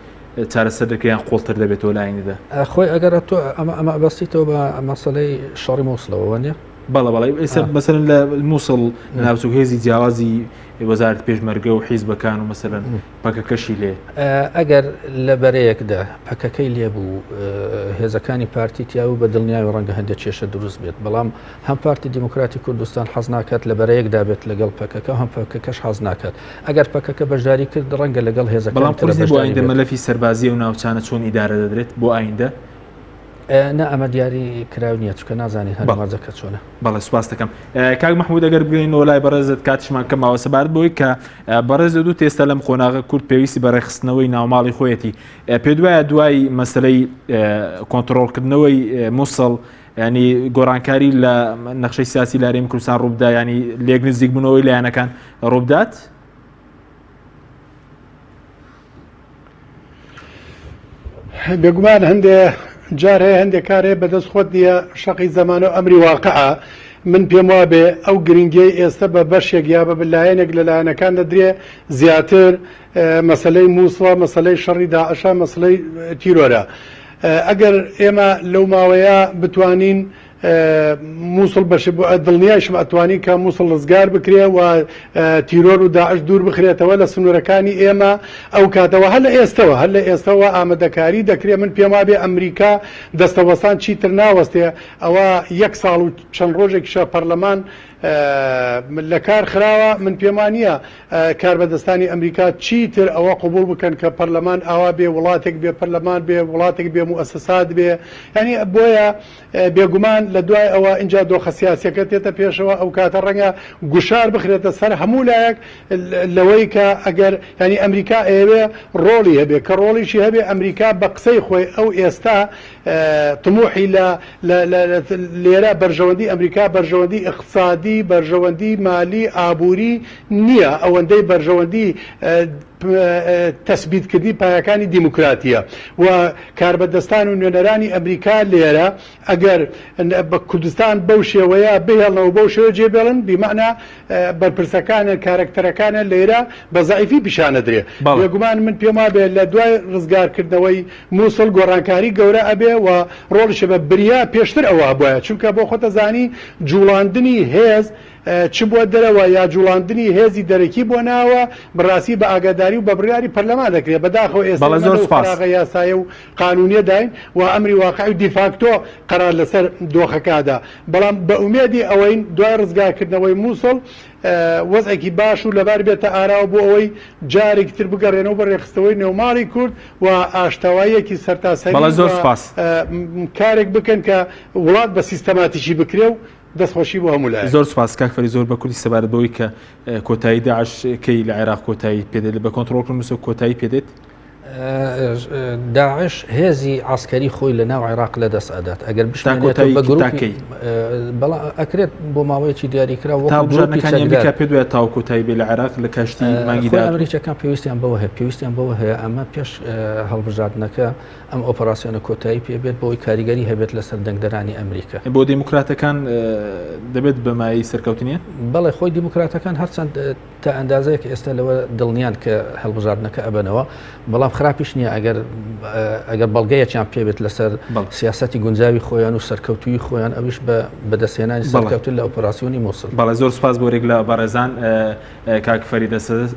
چارەسەر دەکرێت یان قوڵتر دەبێتەوە لە ئایندەدا؟ خۆی ئەگەر تۆ ئەمە ئەمە بەستیتەوە بە مەسەلەی شەڕی مووسڵەوە وانە؟ بەڵێ بەڵێ ئێستا مەسەلەن لە مووسڵ ناوچە و هێزی جیاوازی وەزارەت پێشمەرگە و حیزبەکان و مەسەلەن پەکەکەشی لێ. ئەگەر لە بەرەیەکدا پەکەکەی لێبوو هێزەکانی پارتی تیاو بە دڵنیاوی ڕەنگە هەندێک کێشە دروست بێت بەڵام هەم پارتی دیموکراتی کوردستان حەز ناکات لە بەرەیەکدا بێت لەگەڵ پەکەکە هەم پەکەکەش حەز ناکات ئەگەر پەکەکە بەشداری کرد ڕەنگە لەگەڵ هێزەکان بەڵام قورس نییە بۆ ئایندە مەلەفی سەربازی ئەو ناوچانە چۆن ئیدارە دەدرێت بۆ ئایندە؟ نا ئەمە دیاری کراو نییە چونکە نازانین هەلومەرجەکە چۆنە. بەڵێ سوپاس دەکەم کاک مەحمود ئەگەر بگەینەوە لای بەڕێزت کاتیشمان کەم ماوە سەبارەت بەوەی کە بەڕێزت دوو تێستا لەم قۆناغە کورد پێویستی بە ڕێکخستنەوەی ناوماڵی خۆیەتی پێ دوایە دوای مەسلەی کۆنتترۆڵکردنەوەی مووسڵ ینی گۆڕانکاری لە نەخشەی سیاسی لارێمی کوردستان ڕووبدا ینی لێک نزیک بوونەوەی لایەنەکان ڕووبدات؟ بێگومان هەندێ جار هەیە هەندێک کار هەیە بەدەست خۆت نییە شەقی زەمانە و ئەمری واقعە من پێم وابێ ئەو گرنگیەی ئێستا بە بەشێک یا بە لایەنێک لە لایەنەکان دەدرێ زیاتر مەسلەی مووسڵە مەسلەی شەڕی داعشە مەسلەی تیرۆرە ئەگەر ئێمە لەو ماوەیە بتوانین موسڵ بەش دڵنیایشم ئەتوانی کە موسڵ ڕزگار بکرێ و تیرۆر و داعش دوور بخرێتەوە لە سنوورەکانی ئێمە ئەو کاتەوە هەر لە ئێستەوە هەر لە ئێستەوە ئامادەکاری دەکرێ من پێم وابێ ئەمریکا دەستەوەستان چیتر ناوەستێ ئەوە یەک ساڵ و چەند ڕۆژێکیشە پەرلەمان لە کار خراوە من پێم وانییە کاربەدەستانی ئەمریکا چیتر ئەوە قبوڵ بکەن کە پەرلەمان ئاوا بێ وڵاتێک بێ پەرلەمان بێ وڵاتێک بێ موئەسەسات بێ یانی بۆیە بێگومان لە دوای ئەوە ئینجا دۆخە سیاسیەکە تێتە پێشەوە ئەو کاتە ڕەنگە گوشار بخرێتە سەر هەموو لایەک لەوەی کە ئەگەر یانی ئەمریکا ئەیەوێ ڕۆڵی هەبێ کە ڕۆڵیشی هەبێ ئەمریکا بە قسەی خۆی ئەو ئێستا تموحی لە لێرە بەرژەوەندی ئەمریکا بەرژەوەندی ئیقتسادی بەرژەوەندی مالی ئابووری نییە ئەوەندەی بەرژەوەندی تەسبیتکردنی پایەکانی دیموکراتییە و کاربەدەستان و نوێنەرانی ئەمریکا لێرە ئەگەر بە کوردستان بەو شێوەیە بهێڵنەوە بەو شێوە جێ بێڵن بیمەعنا بەرپرسەکانیان کارەکتەرەکانیان لێرە بە زەعیفی پیشانەدرێ بێگومان من پێم وابێ لە دوای ڕزگارکردنەوەی موسڵ گۆڕانکاری گەورە ئەبێ و ڕۆڵیشە بە بریا پێشتر ئەوە هەبوایە چونکە بۆ خۆتەزانی جوڵاندنی هێز چ بۆ دەرەوە یا جوڵاندنی هێزی دەرەکی بۆ ناوە، بەڕاستی بە ئاگاداری و بە بڕیاری پەرلەمان دەکرێت. بەداخەوە ئێستا بەڵێ ئێمە زۆر لەو سوپاس. فەراغە یاسایە و قانونیە داین و ئەمری واقعی و دیفاکتۆ قەرار لەسەر دۆخەکەدا. بەڵام بە ئومێدی ئەوەین دوای ڕزگارکردنەوەی موسڵ وەزعێکی باش و لەبار بێتە ئاراوە بۆ ئەوەی جارێکی تر بگەڕێنەوە بۆ ڕێکخستنەوەی نێوماڵی کورد و ئاشتەواییەکی سەرتاسەری بەڵێ زۆر و سوپاس. کارێک بکەن کە وڵات بە سیستەماتیکی بکرێ و دەست خۆشی بۆ هەموو لایەک. زۆر سوپاس کاک فەرید زۆر بە کوردی سەبارەت بەوەی کە کۆتایی داعش کەی لە عێراق کۆتایی پێدێت بە کۆنتڕۆڵکردن موسڵ کۆتایی پێدێت؟ داعش هێزی عسکەری خۆی لە ناو عێراق لە دەست ئەدات ئەگەر بشتاکۆتایی بە گروپی بەڵام ئەکرێت بۆ ماوەیەکی دیاریکرا وەکو هەڵبژاردنەکانی ئەمریکا پێ دوای تاو کۆتایی بێ لە عێراق لە کاشتی مانگی ئەمریکەکان پێویستیان بەوە هەیە پێویستیان بەوە هەیە ئەمە پێش هەڵبژاردنەکە ئەم ئۆپەراسیۆنە کۆتایی پێ بێت بۆی کاریگەری هەبێت لەسەر دەنگدەرانی ئەمریکا. بۆ دیموکراتەکان دەبێت بە مایەی سەرکەوتنیان؟ بەڵێ خۆی دیموکراتەکان هەرچەند تا ئەندازەیەک ئێستا لەوە دڵنیان کە هەڵبژاردنەکە ئەبەنەوە، بەڵام خراپیش نییە ئەگەر ئەگەر بەڵگەیەکیان پێ بێت لەسەر سیاسەتی گونجاوی خۆیان و سەرکەوتوویی خۆیان ئەویش بە بەدەستهێنانی سەرکەوتن لە ئۆپەراسیۆنی موسڵ. بەڵێ زۆر سوپاس بۆ رێک لە بەڕێزان. کاک فەرید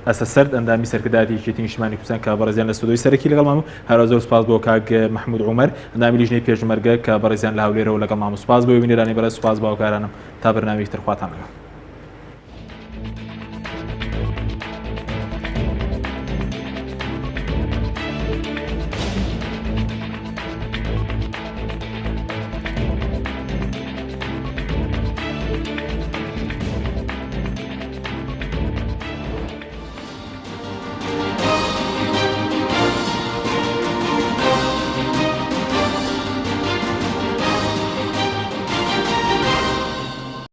ئەسەسەرد ئەندامی سەرکردایەتی یەکێتی نیشتمانی کوردستان کە بەڕێزیان لە ستۆدیۆی سەرەکی لەگەڵمان بوو هەروەها زۆر سوپاس بۆ کاک مەحمود عومەر ئەندامی لیژنەی پێشمەرگە کە بەڕێزیان لە هەولێرەوە لەگەڵمان بوو سوپاس بۆ بینەرانی بەڕێز سوپاس بۆ هاوکارانم تا بەرنامەیەکی تر خواتان لەگەڵ.